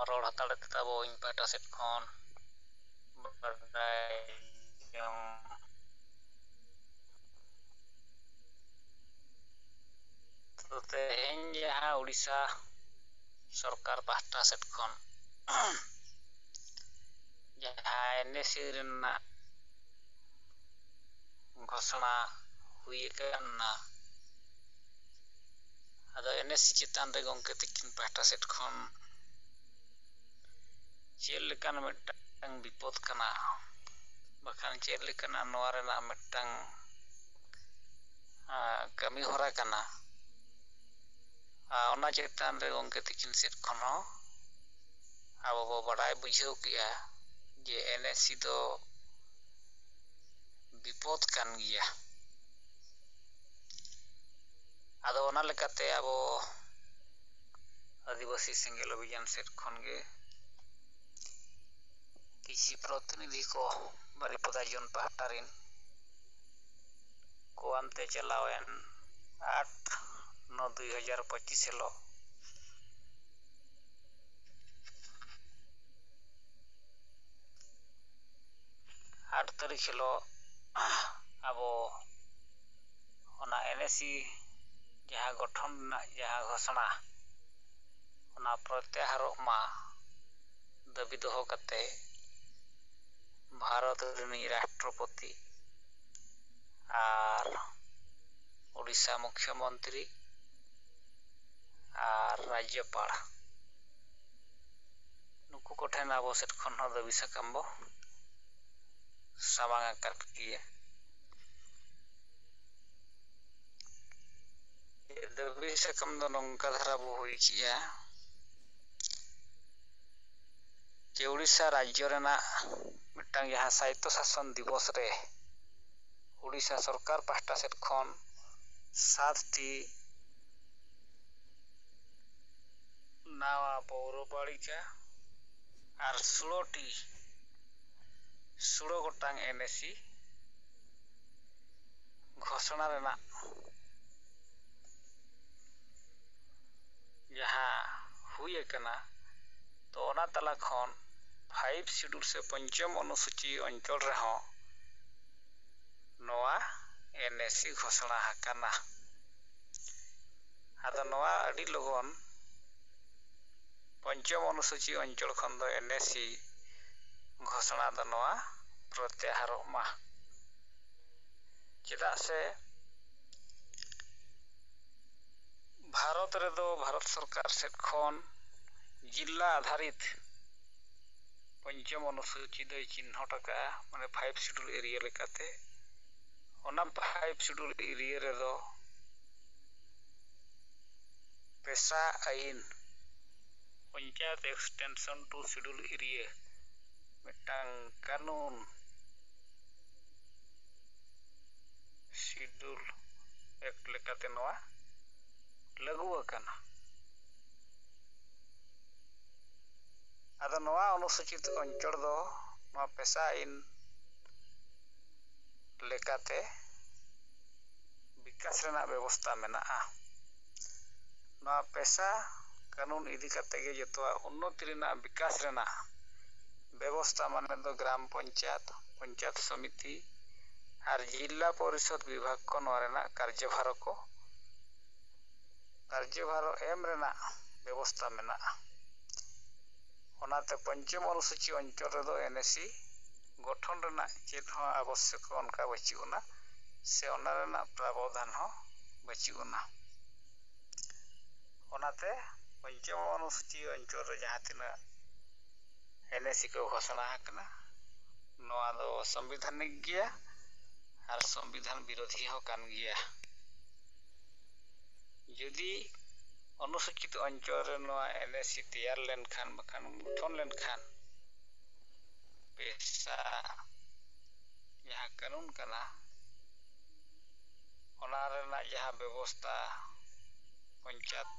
ᱨᱚᱲ ᱦᱟᱛᱟᱲᱮᱫ ᱛᱟᱵᱚ, ᱤᱧ ᱯᱟᱦᱴᱟ ᱥᱮᱫ ᱠᱷᱚᱱ ᱵᱟᱰᱟᱭ ᱡᱚᱝ᱾ ᱛᱚ, ᱛᱮᱦᱮᱧ ᱡᱟᱦᱟᱸ ᱩᱲᱤᱥᱥᱟ ᱥᱚᱨᱠᱟᱨ ᱯᱟᱦᱴᱟ ᱥᱮᱫ ᱠᱷᱚᱱ ᱡᱟᱦᱟᱸ NAC ᱨᱮᱱᱟᱜ ᱜᱷᱳᱥᱚᱱᱟ ᱦᱩᱭ ᱟᱠᱟᱱᱟ, ᱟᱫᱚ NAC ᱪᱮᱛᱟᱱ ᱨᱮ ᱜᱚᱢᱠᱮ ᱛᱤᱠᱤᱱ ᱯᱟᱦᱴᱟ ᱥᱮᱫ ᱠᱷᱚᱱ ᱪᱮᱫ ᱞᱮᱠᱟᱱ ᱢᱤᱫᱴᱟᱝ ᱵᱤᱯᱚᱫ ᱠᱟᱱᱟ, ᱵᱟᱠᱷᱟᱱ ᱪᱮᱫ ᱞᱮᱠᱟᱱᱟᱜ ᱱᱚᱣᱟ ᱨᱮᱱᱟᱜ ᱢᱤᱫᱴᱟᱝ, ᱟ, ᱠᱟᱹᱢᱤ ᱦᱚᱨᱟ ᱠᱟᱱᱟ, ᱟ, ᱚᱱᱟ ᱪᱮᱛᱟᱱ ᱨᱮ ᱜᱚᱢᱠᱮ ᱛᱤᱠᱤᱱ ᱥᱮᱫ ᱠᱷᱚᱱ ᱦᱚᱸ ᱟᱵᱚ ᱵᱚ ᱵᱟᱰᱟᱭ ᱵᱩᱡᱷᱟᱹᱣ ᱠᱮᱜᱼᱟ ᱡᱮ NAC ᱫᱚ ᱵᱤᱯᱚᱫ ᱠᱟᱱ ᱜᱮᱭᱟ᱾ ᱟᱫᱚ ᱚᱱᱟ ᱞᱮᱠᱟᱛᱮ ᱟᱵᱚ ᱟᱹᱫᱤᱵᱟᱹᱥᱤ ᱥᱮᱸᱜᱮᱞ ᱚᱵᱷᱤᱡᱟᱱ ᱥᱮᱫ ᱠᱷᱚᱱ ᱜᱮ ᱠᱤᱪᱷᱤ ᱯᱨᱚᱛᱤᱱᱤᱫᱷᱤ ᱠᱚ ᱵᱟᱨᱤᱯᱚᱫᱟ ᱡᱳᱱ ᱯᱟᱦᱴᱟ ᱨᱮᱱ ᱠᱚ ᱟᱱᱛᱮ ᱪᱟᱞᱟᱣᱮᱱ ᱟᱴ ᱱᱚ ᱫᱩᱭ ᱦᱟᱡᱟᱨ ᱯᱚᱸᱪᱤᱥ ᱦᱤᱞᱳᱜ ᱟᱴ ᱛᱟᱹᱨᱤᱠᱷ ᱦᱤᱞᱳᱜ ᱟᱵᱚ ᱚᱱᱟ NAC ᱡᱟᱦᱟᱸ ᱜᱚᱴᱷᱚᱱ ᱨᱮᱱᱟᱜ ᱡᱟᱦᱟᱸ ᱜᱷᱳᱥᱚᱱᱟ, ᱚᱱᱟ ᱯᱨᱚᱛᱭᱟᱦᱟᱨᱚᱜ ᱢᱟ ᱫᱟᱹᱵᱤ ᱫᱚᱦᱚ ᱠᱟᱛᱮ ᱵᱷᱟᱨᱚᱛ ᱨᱤᱱᱤᱡ ᱨᱟᱥᱴᱨᱚᱯᱚᱛᱤ ᱟᱨ ᱳᱰᱤᱥᱟ ᱢᱩᱠᱷᱭᱚᱢᱚᱱᱛᱨᱤ ᱟᱨ ᱨᱟᱡᱽᱡᱚᱯᱟᱲ, ᱱᱩᱠᱩ ᱠᱚᱴᱷᱮᱱ ᱟᱵᱚ ᱥᱮᱫ ᱠᱷᱚᱱ ᱦᱚᱸ ᱫᱟᱹᱵᱤ ᱥᱟᱠᱟᱢ ᱵᱚ ᱥᱟᱢᱟᱝ ᱟᱠᱟᱫ ᱜᱮᱭᱟ᱾ ᱫᱟᱹᱵᱤ ᱥᱟᱠᱟᱢ ᱫᱚ ᱱᱚᱝᱠᱟ ᱫᱷᱟᱨᱟ ᱵᱚ ᱦᱩᱭ ᱠᱮᱜᱼᱟ ᱡᱮ ᱩᱲᱤᱥᱥᱟ ᱨᱟᱡᱽᱡᱚ ᱨᱮᱱᱟᱜ ᱢᱤᱫᱴᱟᱝ ᱡᱟᱦᱟᱸ ᱥᱟᱭᱤᱛᱛᱚ ᱥᱟᱥᱚᱱ ᱫᱤᱵᱚᱥ ᱨᱮ ᱩᱲᱤᱥᱥᱟ ᱥᱚᱨᱠᱟᱨ ᱯᱟᱦᱴᱟ ᱥᱮᱫ ᱠᱷᱚᱱ ᱥᱟᱛ ᱴᱤ ᱱᱟᱣᱟ ᱯᱳᱣᱨᱚᱯᱟᱲᱤᱠᱟ ᱟᱨ ᱥᱳᱞᱳ ᱴᱤ, ᱥᱳᱞᱳ ᱜᱚᱴᱟᱝ NAC ᱜᱷᱳᱥᱚᱱᱟ ᱨᱮᱱᱟᱜ ᱡᱟᱦᱟᱸ ᱦᱩᱭ ᱟᱠᱟᱱᱟ, ᱛᱚ ᱚᱱᱟ ᱛᱟᱞᱟ ᱠᱷᱚᱱ ᱯᱷᱟᱭᱤᱵᱷ ᱥᱤᱰᱩᱞ ᱥᱮ ᱯᱚᱧᱪᱚᱢ ᱚᱱᱩᱥᱩᱪᱤ ᱚᱧᱪᱚᱞ ᱨᱮᱦᱚᱸ ᱱᱚᱣᱟ ᱮᱱ ᱮ ᱥᱤ ᱜᱷᱳᱥᱚᱱᱟ ᱟᱠᱟᱱᱟ᱾ ᱟᱫᱚ ᱱᱚᱣᱟ ᱟᱹᱰᱤ ᱞᱚᱜᱚᱱ ᱯᱚᱧᱪᱚᱢ ᱚᱱᱩᱥᱩᱪᱤ ᱚᱧᱪᱚᱞ ᱠᱷᱚᱱ ᱫᱚ ᱮᱱ ᱮ ᱥᱤ ᱜᱷᱳᱥᱚᱱᱟ ᱫᱚ ᱱᱚᱣᱟ ᱯᱨᱚᱛᱭᱟᱦᱟᱨᱚᱜ ᱢᱟ᱾ ᱪᱮᱫᱟᱜ ᱥᱮ ᱵᱷᱟᱨᱚᱛ ᱨᱮᱫᱚ ᱵᱷᱟᱨᱚᱛ ᱥᱚᱨᱠᱟᱨ ᱥᱮᱫ ᱠᱷᱚᱱ ᱡᱤᱞᱞᱟ ᱟᱫᱷᱟᱨᱤᱛ ᱯᱚᱧᱪᱚᱢ ᱚᱱᱩᱥᱩᱪᱤ ᱫᱚᱭ ᱪᱤᱱᱦᱚᱴ ᱟᱠᱟᱫᱼᱟ, ᱢᱟᱱᱮ ᱯᱷᱟᱭᱤᱵᱷ ᱥᱤᱰᱩᱞ ᱮᱨᱤᱭᱟ ᱞᱮᱠᱟᱛᱮ᱾ ᱚᱱᱟ ᱯᱷᱟᱭᱤᱵᱷ ᱥᱤᱰᱩᱞ ᱮᱨᱤᱭᱟ ᱨᱮᱫᱚ ᱯᱮᱥᱟ ᱟᱹᱭᱤᱱ, panchayat extension two schedule area, ᱢᱤᱫᱴᱟᱝ ᱠᱟᱹᱱᱩᱱ, ᱥᱤᱰᱩᱞ ᱮᱠᱴ ᱞᱮᱠᱟᱛᱮ ᱱᱚᱣᱟ ᱞᱟᱹᱜᱩ ᱟᱠᱟᱱᱟ᱾ ᱟᱫᱚ ᱱᱚᱣᱟ ᱚᱱᱩᱥᱩᱪᱤᱛ ᱚᱧᱪᱚᱞ ᱫᱚ ᱱᱚᱣᱟ ᱯᱮᱥᱟ ᱟᱹᱭᱤᱱ ᱞᱮᱠᱟᱛᱮ ᱵᱤᱠᱟᱥ ᱨᱮᱱᱟᱜ ᱵᱮᱵᱚᱥᱛᱟ ᱢᱮᱱᱟᱜᱼᱟ᱾ ᱱᱚᱣᱟ ᱯᱮᱥᱟ ᱠᱟᱹᱱᱩᱱ ᱤᱫᱤ ᱠᱟᱛᱮ ᱜᱮ ᱡᱚᱛᱚᱣᱟᱜ ᱩᱱᱱᱚᱛᱤ ᱨᱮᱱᱟᱜ, ᱵᱤᱠᱟᱥ ᱨᱮᱱᱟᱜ ᱵᱮᱵᱚᱥᱛᱟ, ᱢᱟᱱᱮ ᱫᱚ ᱜᱨᱟᱢ ᱯᱚᱧᱪᱟᱭᱮᱛ, ᱯᱚᱧᱪᱟᱭᱮᱛ ᱥᱚᱢᱤᱛᱤ ᱟᱨ ᱡᱤᱞᱞᱟ ᱯᱚᱨᱤᱥᱚᱫ ᱵᱤᱵᱷᱟᱜᱽ ᱠᱚ ᱱᱚᱣᱟ ᱨᱮᱱᱟᱜ ᱠᱟᱨᱡᱚᱵᱷᱟᱨ ᱠᱚ, ᱠᱟᱨᱡᱚᱵᱷᱟᱨ ᱮᱢ ᱨᱮᱱᱟᱜ ᱵᱮᱵᱚᱥᱛᱟ ᱢᱮᱱᱟᱜᱼᱟ᱾ ᱚᱱᱟᱛᱮ ᱯᱚᱧᱪᱚᱢ ᱚᱱᱩᱥᱩᱪᱤ ᱚᱧᱪᱚᱞ ᱨᱮᱫᱚ ᱮᱱ ᱮ ᱥᱤ ᱜᱚᱴᱷᱚᱱ ᱨᱮᱱᱟᱜ ᱪᱮᱫ ᱦᱚᱸ ᱟᱵᱚᱥᱭᱚᱠ ᱚᱱᱠᱟ ᱵᱟᱹᱪᱩᱜ ᱟᱱᱟ, ᱥᱮ ᱚᱱᱟ ᱨᱮᱱᱟᱜ ᱯᱨᱟᱵᱚᱫᱷᱟᱱ ᱦᱚᱸ ᱵᱟᱹᱪᱩᱜ ᱟᱱᱟ᱾ ᱚᱱᱟᱛᱮ ᱯᱚᱧᱪᱚᱢ ᱚᱱᱩᱥᱩᱪᱤ ᱚᱧᱪᱚᱞ ᱨᱮ ᱡᱟᱦᱟᱸ ᱛᱤᱱᱟᱹᱜ ᱮᱱ ᱮ ᱥᱤ ᱠᱚ ᱜᱷᱳᱥᱚᱱᱟ ᱟᱠᱟᱱᱟ, ᱱᱚᱣᱟ ᱫᱚ ᱥᱚᱝᱵᱤᱫᱷᱟᱱᱤᱠ ᱜᱮᱭᱟ ᱟᱨ ᱥᱚᱝᱵᱤᱫᱷᱟᱱ ᱵᱤᱨᱳᱫᱷᱤ ᱦᱚᱸ ᱠᱟᱱ ᱜᱮᱭᱟ᱾ ᱡᱩᱫᱤ ᱚᱱᱩᱥᱩᱪᱤᱛ ᱚᱧᱪᱚᱞ ᱨᱮ ᱱᱚᱣᱟ ᱮᱱ ᱮ ᱥᱤ ᱛᱮᱭᱟᱨ ᱞᱮᱱᱠᱷᱟᱱ, ᱵᱟᱠᱷᱟᱱ ᱜᱚᱴᱷᱚᱱ ᱞᱮᱱᱠᱷᱟᱱ, ᱯᱮᱥᱟ ᱡᱟᱦᱟᱸ ᱠᱟᱹᱱᱩᱱ ᱠᱟᱱᱟ, ᱚᱱᱟ ᱨᱮᱱᱟᱜ ᱡᱟᱦᱟᱸ ᱵᱮᱵᱚᱥᱛᱟ, ᱯᱚᱧᱪᱟᱭᱮᱛ,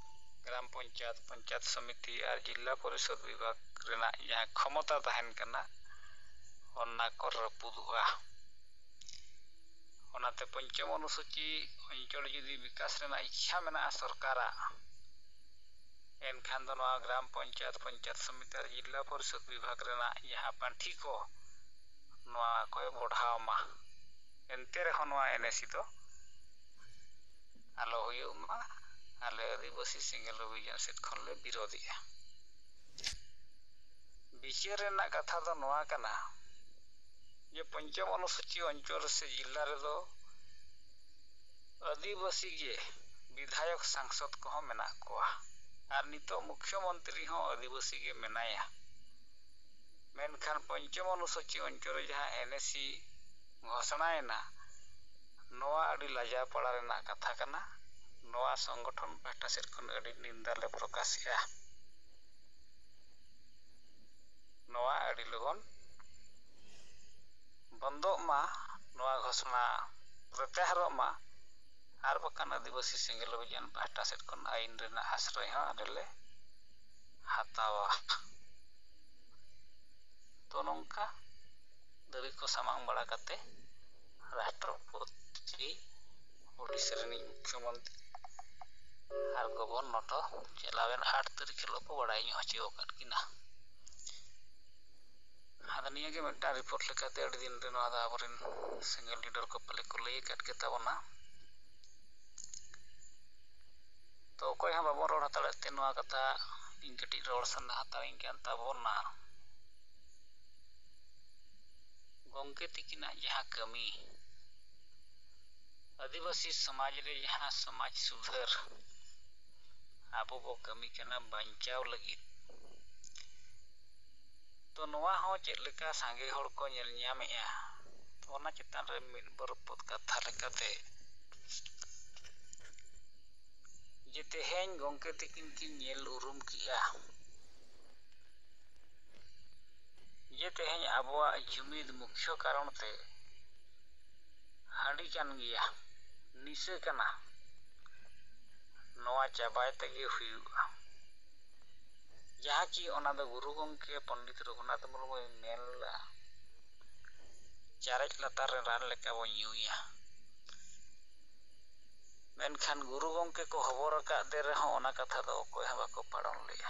ᱜᱨᱟᱢ ᱯᱚᱧᱪᱟᱭᱮᱛ, ᱯᱚᱧᱪᱟᱭᱮᱛ ᱥᱚᱢᱤᱛᱤ ᱟᱨ ᱡᱤᱞᱞᱟ ᱯᱚᱨᱤᱥᱚᱫ ᱵᱤᱵᱷᱟᱜᱽ ᱨᱮᱱᱟᱜ ᱡᱟᱦᱟᱸ ᱠᱷᱚᱢᱚᱛᱟ ᱛᱟᱦᱮᱱ ᱠᱟᱱᱟ, ᱚᱱᱟ ᱠᱚ ᱨᱟᱹᱯᱩᱫᱚᱜᱼᱟ᱾ ᱚᱱᱟᱛᱮ ᱯᱚᱧᱪᱚᱢ ᱚᱱᱩᱥᱩᱪᱤ ᱚᱧᱪᱚᱞ ᱡᱩᱫᱤ ᱵᱤᱠᱟᱥ ᱨᱮᱱᱟᱜ ᱤᱪᱪᱷᱟ ᱢᱮᱱᱟᱜᱼᱟ ᱥᱚᱨᱠᱟᱨᱟᱜ, ᱮᱱᱠᱷᱟᱱ ᱫᱚ ᱱᱚᱣᱟ ᱜᱨᱟᱢ ᱯᱚᱧᱪᱟᱭᱮᱛ, ᱯᱚᱧᱪᱟᱭᱮᱛ ᱥᱚᱢᱤᱛᱤ ᱟᱨ ᱡᱤᱞᱟ ᱯᱚᱨᱤᱥᱚᱫ ᱵᱤᱵᱷᱟᱜᱽ ᱨᱮᱱᱟᱜ ᱡᱟᱦᱟᱸ ᱯᱟᱱᱴᱷᱤ ᱠᱚ, ᱱᱚᱣᱟ ᱠᱚᱭ ᱵᱚᱰᱷᱟᱣ ᱢᱟ᱾ ᱮᱱᱛᱮ ᱨᱮᱦᱚᱸ ᱱᱚᱣᱟ ᱮᱱᱮᱥᱤ ᱫᱚ ᱟᱞᱚ ᱦᱩᱭᱩᱜ ᱢᱟ, ᱟᱞᱮ ᱟᱹᱫᱤᱵᱟᱹᱥᱤ ᱥᱮᱸᱜᱮᱞ ᱚᱵᱷᱤᱡᱟᱱ ᱥᱮᱫ ᱠᱷᱚᱱ ᱞᱮ ᱵᱤᱨᱳᱫᱷᱮᱜᱼᱟ᱾ ᱵᱤᱪᱟᱹᱨ ᱨᱮᱱᱟᱜ ᱠᱟᱛᱷᱟ ᱫᱚ ᱱᱚᱣᱟ ᱠᱟᱱᱟ ᱡᱮ ᱯᱚᱧᱪᱚᱢ ᱚᱱᱩᱥᱩᱪᱤ ᱚᱧᱪᱚᱞ ᱥᱮ ᱡᱤᱞᱟ ᱨᱮᱫᱚ ᱟᱹᱫᱤᱵᱟᱹᱥᱤ ᱜᱮ ᱵᱤᱫᱷᱟᱭᱚᱠ ᱥᱟᱝᱥᱚᱫ ᱠᱚᱦᱚᱸ ᱢᱮᱱᱟᱜ ᱠᱚᱣᱟ, ᱟᱨ ᱱᱤᱛᱚᱜ ᱢᱩᱠᱷᱭᱚᱢᱚᱱᱛᱨᱤ ᱦᱚᱸ ᱟᱹᱫᱤᱵᱟᱹᱥᱤ ᱜᱮ ᱢᱮᱱᱟᱭᱟ᱾ ᱢᱮᱱᱠᱷᱟᱱ ᱯᱚᱧᱪᱚᱢ ᱚᱱᱩᱥᱩᱪᱤ ᱚᱧᱪᱚᱞ ᱨᱮ ᱡᱟᱦᱟᱸ ᱮᱱᱮᱥᱤ ᱜᱷᱳᱥᱚᱱᱟᱭᱮᱱᱟ, ᱱᱚᱣᱟ ᱟᱹᱰᱤ ᱞᱟᱡᱟᱣ ᱯᱟᱲᱟ ᱨᱮᱱᱟᱜ ᱠᱟᱛᱷᱟ ᱠᱟᱱᱟ᱾ ᱱᱚᱣᱟ ᱥᱚᱝᱜᱚᱴᱷᱚᱱ ᱯᱟᱦᱴᱟ ᱥᱮᱫ ᱠᱷᱚᱱ ᱟᱹᱰᱤ ᱱᱤᱱᱫᱟ ᱞᱮ ᱯᱨᱚᱠᱟᱥᱮᱜᱼᱟ᱾ ᱱᱚᱣᱟ ᱟᱹᱰᱤ ᱞᱚᱜᱚᱱ ᱵᱚᱱᱫᱚᱜ ᱢᱟ, ᱱᱚᱣᱟ ᱜᱷᱳᱥᱚᱱᱟ ᱯᱨᱚᱛᱭᱟᱦᱟᱨᱚᱜ ᱢᱟ, ᱟᱨ ᱵᱟᱠᱷᱟᱱ ᱟᱹᱫᱤᱵᱟᱹᱥᱤ ᱥᱮᱸᱜᱮᱞ ᱚᱵᱷᱤᱡᱟᱱ ᱯᱟᱦᱴᱟ ᱥᱮᱫ ᱠᱷᱚᱱ ᱟᱹᱭᱤᱱ ᱨᱮᱱᱟᱜ ᱟᱥᱨᱚᱭ ᱦᱚᱸ ᱟᱞᱮ ᱞᱮ ᱦᱟᱛᱟᱣᱟ᱾ ᱛᱚ ᱱᱚᱝᱠᱟ ᱫᱟᱹᱵᱤ ᱠᱚ ᱥᱟᱢᱟᱝ ᱵᱟᱲᱟ ᱠᱟᱛᱮ ᱨᱟᱥᱴᱨᱚᱯᱚᱛᱤ, ᱳᱰᱤᱥᱟ ᱨᱤᱱᱤᱡ ᱢᱩᱠᱷᱭᱚᱢᱚᱱᱛᱨᱤ ᱟᱨ ᱜᱚᱵᱷᱚᱨᱱᱚᱨ ᱫᱚ ᱪᱟᱞᱟᱣᱮᱱ ᱟᱴ ᱛᱟᱹᱨᱤᱠᱷ ᱦᱤᱞᱳᱜ ᱠᱚ ᱵᱟᱲᱟᱭ ᱧᱚᱜ ᱦᱚᱪᱚ ᱟᱠᱟᱫ ᱠᱤᱱᱟ᱾ ᱟᱫᱚ ᱱᱤᱭᱟᱹ ᱜᱮ ᱢᱤᱫᱴᱟᱝ ᱨᱤᱯᱳᱨᱴ ᱞᱮᱠᱟᱛᱮ ᱟᱹᱰᱤ ᱫᱤᱱ ᱨᱮ ᱱᱚᱣᱟ ᱫᱚ ᱟᱵᱚᱨᱮᱱ ᱥᱮᱸᱜᱮᱞ ᱞᱤᱰᱟᱨ ᱠᱚ ᱯᱟᱞᱮ ᱠᱚ ᱞᱟᱹᱭ ᱟᱠᱟᱫ ᱜᱮ ᱛᱟᱵᱚᱱᱟ᱾ ᱛᱚ ᱚᱠᱚᱭ ᱦᱚᱸ ᱵᱟᱵᱚᱱ ᱨᱚᱲ ᱦᱟᱛᱟᱲᱮᱫ ᱛᱮ ᱱᱚᱣᱟ ᱠᱟᱛᱷᱟ ᱤᱧ ᱠᱟᱹᱴᱤᱡ ᱨᱚᱲ ᱥᱟᱱᱟ ᱦᱟᱛᱟᱲᱤᱧ ᱠᱟᱱ ᱛᱟᱵᱚᱱᱟ᱾ ᱜᱚᱢᱠᱮ ᱛᱤᱠᱤᱱᱟᱜ ᱡᱟᱦᱟᱸ ᱠᱟᱹᱢᱤ, ᱟᱹᱫᱤᱵᱟᱹᱥᱤ ᱥᱚᱢᱟᱡᱽ ᱨᱮ ᱡᱟᱦᱟᱸ ᱥᱚᱢᱟᱡᱽ ᱥᱩᱫᱷᱟᱹᱨ ᱟᱵᱚ ᱵᱚ ᱠᱟᱹᱢᱤ ᱠᱟᱱᱟ ᱵᱟᱧᱪᱟᱣ ᱞᱟᱹᱜᱤᱫ, ᱛᱚ ᱱᱚᱣᱟ ᱦᱚᱸ ᱪᱮᱫ ᱞᱮᱠᱟ ᱥᱟᱸᱜᱮ ᱦᱚᱲ ᱠᱚ ᱧᱮᱞ ᱧᱟᱢᱮᱜᱼᱟ, ᱚᱱᱟ ᱪᱮᱛᱟᱱ ᱨᱮ ᱢᱤᱫ ᱵᱟᱨ ᱯᱚᱫ ᱠᱟᱛᱷᱟ ᱞᱮᱠᱟᱛᱮ, ᱡᱮ ᱛᱮᱦᱮᱧ ᱜᱚᱢᱠᱮ ᱛᱤᱠᱤᱱ ᱠᱤᱱ ᱧᱮᱞ ᱩᱨᱩᱢ ᱠᱮᱜᱼᱟ ᱡᱮ ᱛᱮᱦᱮᱧ ᱟᱵᱚᱣᱟᱜ ᱡᱩᱢᱤᱫ ᱢᱩᱠᱷᱭᱚ ᱠᱟᱨᱚᱱ ᱛᱮ ᱦᱟᱺᱰᱤ ᱠᱟᱱ ᱜᱮᱭᱟ, ᱱᱤᱥᱟᱹ ᱠᱟᱱᱟ, ᱱᱚᱣᱟ ᱪᱟᱵᱟᱭ ᱛᱮᱜᱮ ᱦᱩᱭᱩᱜᱼᱟ᱾ ᱡᱟᱦᱟᱸ ᱠᱤ ᱚᱱᱟ ᱫᱚ ᱜᱩᱨᱩ ᱜᱚᱢᱠᱮ ᱯᱚᱱᱰᱤᱛ ᱨᱚᱜᱷᱩᱱᱟᱛᱷ ᱢᱩᱨᱢᱩᱭ ᱢᱮᱱ ᱞᱮᱫᱟ, ᱪᱟᱨᱮᱡ ᱞᱟᱛᱟᱨ ᱨᱮ ᱨᱟᱱ ᱞᱮᱠᱟ ᱵᱚᱱ ᱧᱩᱭᱟ᱾ ᱢᱮᱱᱠᱷᱟᱱ ᱜᱩᱨᱩ ᱜᱚᱢᱠᱮ ᱠᱚ ᱦᱚᱵᱚᱨ ᱟᱠᱟᱫ ᱫᱮ ᱨᱮᱦᱚᱸ ᱚᱱᱟ ᱠᱟᱛᱷᱟ ᱫᱚ ᱚᱠᱚᱭ ᱦᱚᱸ ᱵᱟᱠᱚ ᱯᱟᱲᱚᱱ ᱞᱮᱫᱼᱟ᱾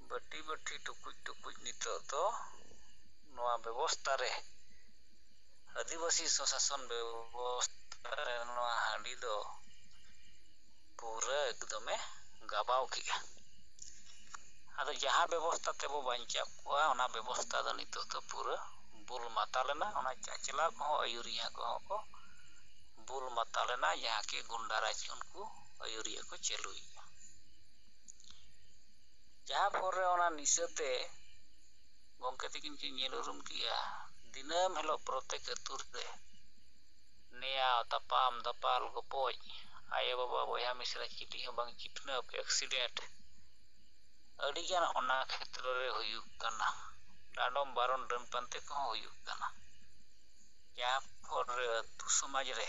ᱵᱟᱹᱴᱤ ᱵᱟᱹᱴᱤ ᱴᱩᱠᱩᱡ ᱴᱩᱠᱩᱡ ᱱᱤᱛᱚᱜ ᱫᱚ ᱱᱚᱣᱟ ᱵᱮᱵᱚᱥᱛᱟ ᱨᱮ, ᱟᱹᱫᱤᱵᱟᱹᱥᱤ ᱥᱚᱥᱟᱥᱚᱱ ᱵᱮᱵᱚᱥᱛᱟ ᱨᱮ ᱱᱚᱣᱟ ᱦᱟᱺᱰᱤ ᱫᱚ ᱯᱩᱨᱟᱹ ᱮᱠᱫᱚᱢᱮ ᱜᱟᱵᱟᱣ ᱠᱮᱜᱼᱟ᱾ ᱟᱫᱚ ᱡᱟᱦᱟᱸ ᱵᱮᱵᱚᱥᱛᱟ ᱛᱮᱵᱚ ᱵᱟᱧᱪᱟᱣ ᱠᱚᱣᱟ, ᱚᱱᱟ ᱵᱮᱵᱚᱥᱛᱟ ᱫᱚ ᱱᱤᱛᱚᱜ ᱫᱚ ᱯᱩᱨᱟᱹ ᱵᱩᱞ ᱢᱟᱛᱟᱞ ᱮᱱᱟ᱾ ᱚᱱᱟ ᱪᱟᱪᱞᱟᱣ ᱠᱚᱦᱚᱸ, ᱟᱹᱭᱩᱨᱤᱭᱟᱹ ᱠᱚᱦᱚᱸ ᱠᱚ ᱵᱩᱞ ᱢᱟᱛᱟᱞ ᱮᱱᱟ, ᱡᱟᱦᱟᱸ ᱠᱤ ᱜᱩᱱᱰᱟ ᱨᱟᱡᱽ ᱩᱱᱠᱩ ᱟᱹᱭᱩᱨᱤᱭᱟᱹ ᱠᱚ ᱪᱟᱹᱞᱩᱭᱮᱫᱼᱟ᱾ ᱡᱟᱦᱟᱸ ᱯᱚᱨᱮ ᱚᱱᱟ ᱱᱤᱥᱟᱹ ᱛᱮ ᱜᱚᱢᱠᱮ ᱛᱟᱹᱠᱤᱱ ᱠᱤᱱ ᱧᱮᱞ ᱩᱨᱩᱢ ᱠᱮᱜᱼᱟ, ᱫᱤᱱᱟᱹᱢ ᱦᱤᱞᱳᱜ ᱯᱨᱚᱛᱮᱠ ᱟᱹᱛᱩ ᱨᱮ ᱱᱮᱭᱟᱣ, ᱛᱟᱯᱟᱢ, ᱫᱟᱯᱟᱞ, ᱜᱚᱯᱚᱡ, ᱟᱭᱳ ᱵᱟᱵᱟ, ᱵᱚᱭᱦᱟ ᱢᱤᱥᱨᱟ, ᱪᱤᱞᱤ ᱦᱚᱸ ᱵᱟᱝ ᱪᱤᱯᱱᱟᱹᱯ, ᱮᱠᱥᱤᱰᱮᱱᱴ, ᱟᱹᱰᱤᱜᱟᱱ ᱚᱱᱟ ᱠᱷᱮᱛᱨᱚ ᱨᱮ ᱦᱩᱭᱩᱜ ᱠᱟᱱᱟ᱾ ᱰᱟᱸᱰᱚᱢ ᱵᱟᱨᱚᱱ, ᱰᱟᱹᱱ ᱯᱟᱱᱛᱮ ᱠᱚᱦᱚᱸ ᱦᱩᱭᱩᱜ ᱠᱟᱱᱟ᱾ ᱡᱟᱦᱟᱸ ᱯᱚᱨ ᱨᱮ ᱟᱹᱛᱩ ᱥᱚᱢᱟᱡᱽ ᱨᱮ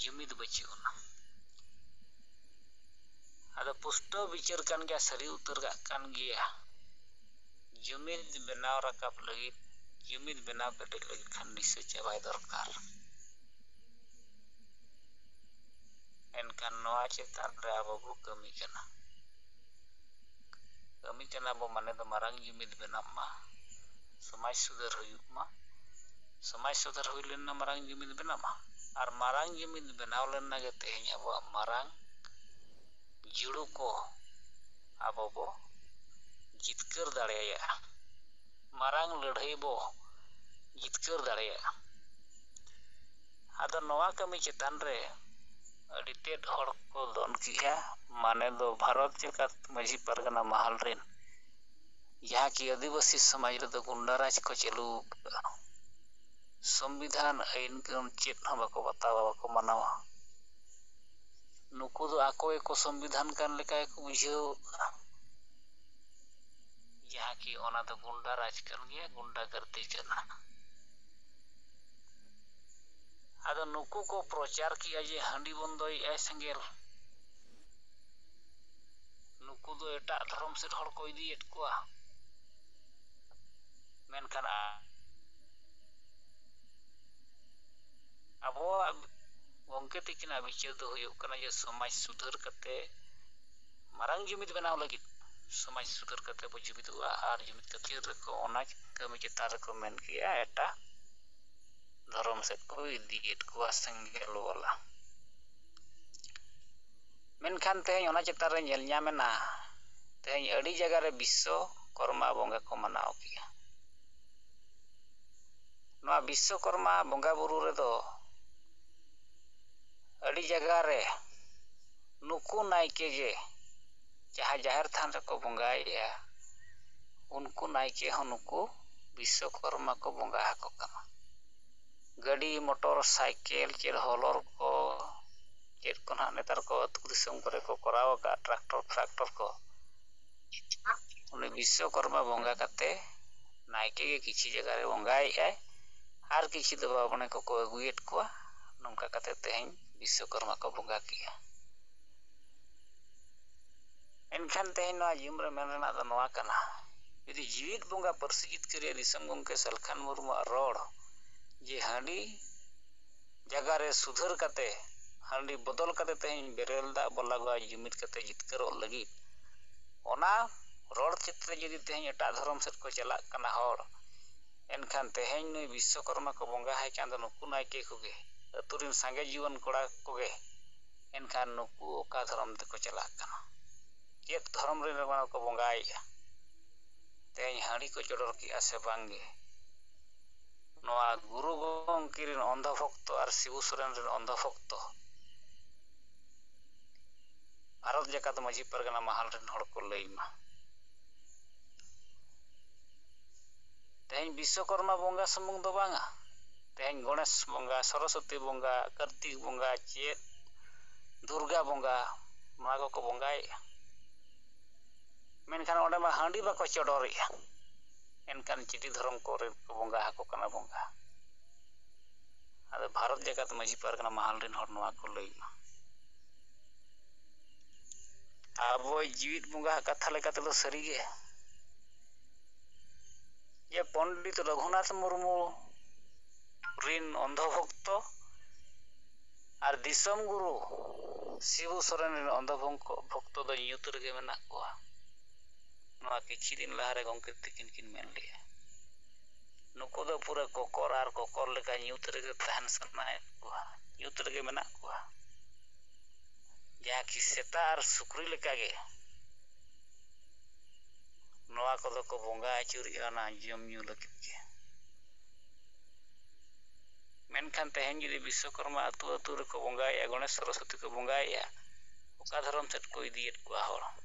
ᱡᱩᱢᱤᱫ ᱵᱟᱹᱪᱩᱜ ᱟᱱᱟ᱾ ᱟᱫᱚ ᱯᱩᱥᱴᱟᱹᱣ ᱵᱤᱪᱟᱹᱨ ᱠᱟᱱ ᱜᱮᱭᱟ, ᱥᱟᱹᱨᱤ ᱩᱛᱟᱹᱨ ᱠᱟᱜ ᱠᱟᱱ ᱜᱮᱭᱟ᱾ ᱡᱩᱢᱤᱫ ᱵᱮᱱᱟᱣ ᱨᱟᱠᱟᱵ ᱞᱟᱹᱜᱤᱫ, ᱡᱩᱢᱤᱫ ᱵᱮᱱᱟᱣ ᱠᱮᱴᱮᱡ ᱞᱟᱹᱜᱤᱫ ᱠᱷᱟᱱ ᱱᱤᱥᱟᱹ ᱪᱟᱵᱟᱭ ᱫᱚᱨᱠᱟᱨ᱾ ᱮᱱᱠᱷᱟᱱ ᱱᱚᱣᱟ ᱪᱮᱛᱟᱱ ᱨᱮ ᱟᱵᱚ ᱵᱚ ᱠᱟᱹᱢᱤ ᱠᱟᱱᱟ᱾ ᱠᱟᱹᱢᱤ ᱠᱟᱱᱟ ᱵᱚ ᱢᱟᱱᱮ ᱫᱚ ᱢᱟᱨᱟᱝ ᱡᱩᱢᱤᱫ ᱵᱮᱱᱟᱜ ᱢᱟ, ᱥᱚᱢᱟᱡᱽ ᱥᱩᱫᱷᱟᱹᱨ ᱦᱩᱭᱩᱜ ᱢᱟ᱾ ᱥᱚᱢᱟᱡᱽ ᱥᱩᱫᱷᱟᱹᱨ ᱦᱩᱭ ᱞᱮᱱ ᱢᱟ ᱢᱟᱨᱟᱝ ᱡᱩᱢᱤᱫ ᱵᱮᱱᱟᱜ ᱢᱟ᱾ ᱟᱨ ᱢᱟᱨᱟᱝ ᱡᱩᱢᱤᱫ ᱵᱮᱱᱟᱣ ᱞᱮᱱᱟ ᱜᱮ ᱛᱮᱦᱮᱧ ᱟᱵᱚᱣᱟᱜ ᱢᱟᱨᱟᱝ ᱡᱩᱲᱩ ᱠᱚ ᱟᱵᱚ ᱵᱚ ᱡᱤᱛᱠᱟᱹᱨ ᱫᱟᱲᱮᱭᱟᱜᱼᱟ, ᱢᱟᱨᱟᱝ ᱞᱟᱹᱲᱦᱟᱹᱭ ᱵᱚ ᱡᱤᱛᱠᱟᱹᱨ ᱫᱟᱲᱮᱭᱟᱜᱼᱟ᱾ ᱟᱫᱚ ᱱᱚᱣᱟ ᱠᱟᱹᱢᱤ ᱪᱮᱛᱟᱱ ᱨᱮ ᱟᱹᱰᱤ ᱛᱮᱫ ᱦᱚᱲ ᱠᱚ ᱫᱚᱱ ᱠᱮᱜᱼᱟ, ᱢᱟᱱᱮ ᱫᱚ ᱵᱷᱟᱨᱚᱛ ᱡᱟᱠᱟᱛ ᱢᱟᱹᱡᱷᱤ ᱯᱟᱨᱜᱟᱱᱟ ᱢᱟᱦᱟᱞ ᱨᱮᱱ, ᱡᱟᱦᱟᱸ ᱠᱤ ᱟᱹᱫᱤᱵᱟᱹᱥᱤ ᱥᱚᱢᱟᱡᱽ ᱨᱮᱫᱚ ᱜᱩᱱᱰᱟ ᱨᱟᱡᱽ ᱠᱚ ᱪᱟᱹᱞᱩ ᱟᱠᱟᱫᱼᱟ᱾ ᱥᱚᱝᱵᱤᱫᱷᱟᱱ ᱟᱹᱭᱤᱱ ᱠᱟᱹᱱᱩᱱ ᱪᱮᱫ ᱦᱚᱸ ᱵᱟᱠᱚ ᱵᱟᱛᱟᱣᱟ, ᱵᱟᱠᱚ ᱢᱟᱱᱟᱣᱟ᱾ ᱱᱩᱠᱩ ᱫᱚ ᱟᱠᱚ ᱜᱮᱠᱚ ᱥᱚᱝᱵᱤᱫᱷᱟᱱ ᱠᱟᱱ ᱞᱮᱠᱟ ᱜᱮᱠᱚ ᱵᱩᱡᱷᱟᱹᱣ ᱟᱠᱟᱫᱼᱟ, ᱡᱟᱦᱟᱸ ᱠᱤ ᱚᱱᱟ ᱫᱚ ᱜᱩᱱᱰᱟ ᱨᱟᱡᱽ ᱠᱟᱱ ᱜᱮᱭᱟ, ᱜᱩᱱᱰᱟ ᱜᱟᱹᱨᱫᱤ ᱠᱟᱱᱟ᱾ ᱟᱫᱚ ᱱᱩᱠᱩ ᱠᱚ ᱯᱨᱚᱪᱟᱨ ᱠᱮᱜᱼᱟ ᱡᱮ ᱦᱟᱺᱰᱤ ᱵᱚᱱᱫᱚᱭᱮᱜᱼᱟᱭ ᱥᱮᱸᱜᱮᱞ᱾ ᱱᱩᱠᱩ ᱫᱚ ᱮᱴᱟᱜ ᱫᱷᱚᱨᱚᱢ ᱥᱮᱫ ᱦᱚᱲ ᱠᱚ ᱤᱫᱤᱭᱮᱫ ᱠᱚᱣᱟ᱾ ᱢᱮᱱᱠᱷᱟᱱ ᱟ-, ᱟᱵᱚᱣᱟᱜ ᱜᱚᱢᱠᱮ ᱛᱤᱠᱤᱱᱟᱜ ᱵᱤᱪᱟᱹᱨ ᱫᱚ ᱦᱩᱭᱩᱜ ᱠᱟᱱᱟ ᱡᱮ ᱥᱚᱢᱟᱡᱽ ᱥᱩᱫᱷᱟᱹᱨ ᱠᱟᱛᱮ, ᱢᱟᱨᱟᱝ ᱡᱩᱢᱤᱫ ᱵᱮᱱᱟᱣ ᱞᱟᱹᱜᱤᱫ ᱥᱚᱢᱟᱡᱽ ᱥᱩᱫᱷᱟᱹᱨ ᱠᱟᱛᱮ ᱵᱚ ᱡᱩᱢᱤᱫᱚᱜᱼᱟ ᱟᱨ ᱡᱩᱢᱤᱫ ᱠᱟᱛᱮ ᱨᱮᱠᱚ ᱚᱱᱟ ᱠᱟᱹᱢᱤ ᱪᱮᱛᱟᱱ ᱨᱮᱠᱚ ᱢᱮᱱ ᱠᱮᱜᱼᱟ ᱮᱴᱟᱜ ᱫᱷᱚᱨᱚᱢ ᱥᱮᱫ ᱠᱚ ᱤᱫᱤᱭᱮᱫ ᱠᱚᱣᱟ ᱥᱮᱸᱜᱮᱞ ᱵᱟᱞᱟ᱾ ᱢᱮᱱᱠᱷᱟᱱ ᱛᱮᱦᱮᱧ ᱚᱱᱟ ᱪᱮᱛᱟᱱ ᱨᱮ ᱧᱮᱞ ᱧᱟᱢᱮᱱᱟ, ᱛᱮᱦᱮᱧ ᱟᱹᱰᱤ ᱡᱟᱭᱜᱟ ᱨᱮ ᱵᱤᱥᱥᱚᱠᱚᱨᱢᱟ ᱵᱚᱸᱜᱟ ᱠᱚ ᱢᱟᱱᱟᱣ ᱠᱮᱜᱼᱟ᱾ ᱱᱚᱣᱟ ᱵᱤᱥᱥᱚᱠᱚᱨᱢᱟ ᱵᱚᱸᱜᱟ ᱵᱩᱨᱩ ᱨᱮᱫᱚ ᱟᱹᱰᱤ ᱡᱟᱭᱜᱟ ᱨᱮ ᱱᱩᱠᱩ ᱱᱟᱭᱠᱮ ᱜᱮ ᱡᱟᱦᱟᱸ ᱡᱟᱦᱮᱨ ᱛᱷᱟᱱ ᱨᱮᱠᱚ ᱵᱚᱸᱜᱟᱭᱮᱜᱼᱟ, ᱩᱱᱠᱩ ᱱᱟᱭᱠᱮ ᱦᱚᱸ ᱱᱩᱠᱩ ᱵᱤᱥᱥᱚᱠᱚᱨᱢᱟ ᱠᱚ ᱵᱚᱸᱜᱟ ᱟᱠᱚ ᱠᱟᱱᱟ᱾ ᱜᱟᱹᱰᱤ, ᱢᱚᱴᱚᱨ ᱥᱟᱭᱠᱮᱞ, ᱪᱮᱫ ᱦᱚᱞᱚᱨ ᱠᱚ, ᱪᱮᱫ ᱠᱚ ᱱᱟᱦᱟᱜ ᱱᱮᱛᱟᱨ ᱠᱚ ᱟᱹᱛᱩ ᱫᱤᱥᱚᱢ ᱠᱚᱨᱮ ᱠᱚ ᱠᱚᱨᱟᱣ ᱟᱠᱟᱫ, ᱴᱨᱟᱠᱴᱚᱨ ᱯᱷᱨᱟᱠᱴᱚᱨ ᱠᱚ, ᱩᱱᱤ ᱵᱤᱥᱥᱚᱠᱚᱨᱢᱟ ᱵᱚᱸᱜᱟ ᱠᱟᱛᱮ ᱱᱟᱭᱠᱮ ᱜᱮ ᱠᱤᱪᱷᱤ ᱡᱟᱭᱜᱟ ᱨᱮ ᱵᱚᱸᱜᱟᱭᱮᱫ ᱟᱭ ᱟᱨ ᱠᱤᱪᱷᱤ ᱫᱚ ᱵᱟᱵᱟ ᱵᱚᱱᱮ ᱠᱚᱠᱚ ᱟᱹᱜᱩᱭᱮᱫ ᱠᱚᱣᱟ᱾ ᱱᱚᱝᱠᱟ ᱠᱟᱛᱮ ᱛᱮᱦᱮᱧ ᱵᱤᱥᱥᱚᱠᱚᱨᱢᱟ ᱠᱚ ᱵᱚᱸᱜᱟ ᱠᱮᱜᱼᱟ᱾ ᱮᱱᱠᱷᱟᱱ ᱛᱮᱦᱮᱧ ᱱᱚᱣᱟ ᱡᱤᱭᱚᱱ ᱨᱮ ᱢᱮᱱ ᱨᱮᱱᱟᱜ ᱫᱚ ᱱᱚᱣᱟ ᱠᱟᱱᱟ, ᱡᱩᱫᱤ ᱡᱤᱣᱤᱫ ᱵᱚᱸᱜᱟ ᱯᱟᱹᱨᱥᱤ ᱡᱤᱛᱠᱟᱹᱨᱤᱭᱟᱹ ᱫᱤᱥᱚᱢ ᱜᱚᱢᱠᱮ ᱥᱟᱞᱠᱷᱟᱱ ᱢᱩᱨᱢᱩᱣᱟᱜ ᱨᱚᱲ ᱡᱮ ᱦᱟᱺᱰᱤ ᱡᱟᱭᱜᱟ ᱨᱮ ᱥᱩᱫᱷᱟᱹᱨ ᱠᱟᱛᱮ, ᱦᱟᱺᱰᱤ ᱵᱚᱫᱚᱞ ᱠᱟᱛᱮ ᱛᱮᱦᱮᱧ ᱵᱮᱨᱮᱞ ᱫᱟᱜ ᱵᱚ ᱞᱟᱜᱟᱣᱟ ᱡᱩᱢᱤᱫ ᱠᱟᱛᱮ ᱡᱤᱛᱠᱟᱹᱨᱚᱜ ᱞᱟᱹᱜᱤᱫ, ᱚᱱᱟ ᱨᱚᱲ ᱪᱮᱛᱟᱱ ᱨᱮ ᱡᱩᱫᱤ ᱛᱮᱦᱮᱧ ᱮᱴᱟᱜ ᱫᱷᱚᱨᱚᱢ ᱥᱮᱫ ᱠᱚ ᱪᱟᱞᱟᱜ ᱠᱟᱱᱟ ᱦᱚᱲ, ᱮᱱᱠᱷᱟᱱ ᱛᱮᱦᱮᱧ ᱱᱩᱭ ᱵᱤᱥᱥᱚᱠᱚᱨᱢᱟ ᱠᱚ ᱵᱚᱸᱜᱟ ᱟᱭ ᱠᱟᱱ ᱫᱚ ᱱᱩᱠᱩ ᱱᱟᱭᱠᱮ ᱠᱚᱜᱮ, ᱟᱹᱛᱩ ᱨᱮᱱ ᱥᱟᱸᱜᱮ ᱡᱩᱣᱟᱹᱱ ᱠᱚᱲᱟ ᱠᱚᱜᱮ, ᱮᱱᱠᱷᱟᱱ ᱱᱩᱠᱩ ᱚᱠᱟ ᱫᱷᱚᱨᱚᱢ ᱛᱮᱠᱚ ᱪᱟᱞᱟᱜ ᱠᱟᱱᱟ? ᱪᱮᱫ ᱫᱷᱚᱨᱚᱢ ᱨᱮᱱ ᱵᱚᱸᱜᱟ ᱠᱚ ᱵᱚᱸᱜᱟᱭᱮᱫᱼᱟ? ᱛᱮᱦᱮᱧ ᱦᱟᱺᱰᱤ ᱠᱚ ᱪᱚᱰᱚᱨ ᱠᱮᱜᱼᱟ ᱥᱮ ᱵᱟᱝ ᱜᱮ? ᱱᱚᱣᱟ ᱜᱩᱨᱩ ᱜᱚᱢᱠᱮ ᱨᱮᱱ ᱚᱱᱫᱷᱚ ᱵᱷᱚᱠᱛᱚ ᱟᱨ ᱥᱤᱵᱩ ᱥᱚᱨᱮᱱ ᱨᱮᱱ ᱚᱱᱫᱷᱚ ᱵᱷᱚᱠᱛᱚ ᱵᱷᱟᱨᱚᱛ ᱡᱟᱠᱟᱛ ᱢᱟᱹᱡᱷᱤ ᱯᱟᱨᱜᱟᱱᱟ ᱢᱟᱦᱟᱞ ᱨᱮᱱ ᱦᱚᱲ ᱠᱚ ᱞᱟᱹᱭ ᱢᱟ᱾ ᱛᱮᱦᱮᱧ ᱵᱤᱥᱥᱚᱠᱚᱨᱢᱟ ᱵᱚᱸᱜᱟ ᱥᱩᱢᱩᱝ ᱫᱚ ᱵᱟᱝᱟ, ᱛᱮᱦᱮᱧ ᱜᱚᱬᱮᱥ ᱵᱚᱸᱜᱟ, ᱥᱚᱨᱚᱥᱚᱛᱤ ᱵᱚᱸᱜᱟ, ᱠᱟᱨᱛᱤᱠ ᱵᱚᱸᱜᱟ, ᱪᱮᱫ ᱫᱩᱨᱜᱟ ᱵᱚᱸᱜᱟ, ᱱᱚᱣᱟ ᱠᱚᱠᱚ ᱵᱚᱸᱜᱟᱭᱮᱫᱼᱟ᱾ ᱢᱮᱱᱠᱷᱟᱱ ᱚᱸᱰᱮ ᱢᱟ ᱦᱟᱺᱰᱤ ᱵᱟᱠᱚ ᱪᱚᱰᱚᱨᱮᱜᱼᱟ, ᱮᱱᱠᱷᱟᱱ ᱪᱤᱴᱷᱤ ᱫᱷᱚᱨᱚᱢ ᱠᱚᱨᱮ ᱠᱚ ᱵᱚᱸᱜᱟ ᱟᱠᱚ ᱠᱟᱱᱟ ᱵᱚᱸᱜᱟ᱾ ᱟᱫᱚ ᱵᱷᱟᱨᱚᱛ ᱡᱟᱠᱟᱛ ᱢᱟᱹᱡᱷᱤ ᱯᱟᱨᱜᱟᱱᱟ ᱢᱟᱦᱟᱞ ᱨᱮᱱ ᱦᱚᱲ ᱱᱚᱣᱟ ᱠᱚ ᱞᱟᱹᱭ ᱢᱟ᱾ ᱟᱵᱚᱭ ᱡᱤᱣᱤᱫ ᱵᱚᱸᱜᱟ ᱠᱟᱛᱷᱟ ᱞᱮᱠᱟ ᱛᱮᱫᱚ ᱥᱟᱹᱨᱤᱜᱮ ᱡᱮ ᱯᱚᱱᱰᱤᱛ ᱨᱚᱜᱷᱩᱱᱟᱛᱷ ᱢᱩᱨᱢᱩ ᱨᱤᱱ ᱚᱱᱫᱷᱚ ᱵᱷᱚᱠᱛᱚ ᱟᱨ ᱫᱤᱥᱚᱢ ᱜᱩᱨᱩ ᱥᱤᱵᱩ ᱥᱚᱨᱮᱱ ᱨᱮᱱ ᱚᱱᱫᱷᱚ ᱵᱷᱚᱠᱛᱚ ᱫᱚ ᱧᱩᱛ ᱨᱮᱜᱮ ᱢᱮᱱᱟᱜ ᱠᱚᱣᱟ᱾ ᱱᱚᱣᱟ ᱠᱤᱪᱷᱤ ᱫᱤᱱ ᱞᱟᱦᱟᱨᱮ ᱜᱚᱢᱠᱮ ᱛᱤᱠᱤᱱ ᱠᱤᱱ ᱢᱮᱱ ᱞᱮᱜᱼᱟ, ᱱᱩᱠᱩ ᱫᱚ ᱯᱩᱨᱟᱹ ᱠᱚᱠᱚᱨ ᱟᱨ ᱠᱚᱠᱚᱨ ᱞᱮᱠᱟ ᱧᱩᱛ ᱨᱮᱜᱮ ᱛᱟᱦᱮᱱ ᱥᱟᱱᱟᱭᱮᱫ ᱠᱚᱣᱟ, ᱧᱩᱛ ᱨᱮᱜᱮ ᱢᱮᱱᱟᱜ ᱠᱚᱣᱟ᱾ ᱡᱟᱦᱟᱸ ᱠᱤ ᱥᱮᱛᱟ ᱟᱨ ᱥᱩᱠᱨᱤ ᱞᱮᱠᱟᱜᱮ ᱱᱚᱣᱟ ᱠᱚᱫᱚ ᱠᱚ ᱵᱚᱸᱜᱟ ᱟᱹᱪᱩᱨᱮᱜᱼᱟ ᱚᱱᱟ ᱡᱚᱢ ᱧᱩ ᱞᱟᱹᱜᱤᱫ ᱜᱮ᱾ ᱢᱮᱱᱠᱷᱟᱱ ᱛᱮᱦᱮᱧ ᱡᱩᱫᱤ ᱵᱤᱥᱥᱚᱠᱚᱨᱢᱟ ᱟᱹᱛᱩ ᱟᱹᱛᱩ ᱨᱮᱠᱚ ᱵᱚᱸᱜᱟᱭᱮᱜᱼᱟ, ᱜᱚᱬᱮᱥ ᱥᱚᱨᱚᱥᱚᱛᱤ ᱠᱚ ᱵᱚᱸᱜᱟᱭᱮᱜᱼᱟ, ᱚᱠᱟ ᱫᱷᱚᱨᱚᱢ ᱥᱮᱫ ᱠᱚ ᱤᱫᱤᱭᱮᱫ ᱠᱚᱣᱟ ᱦᱚᱲ?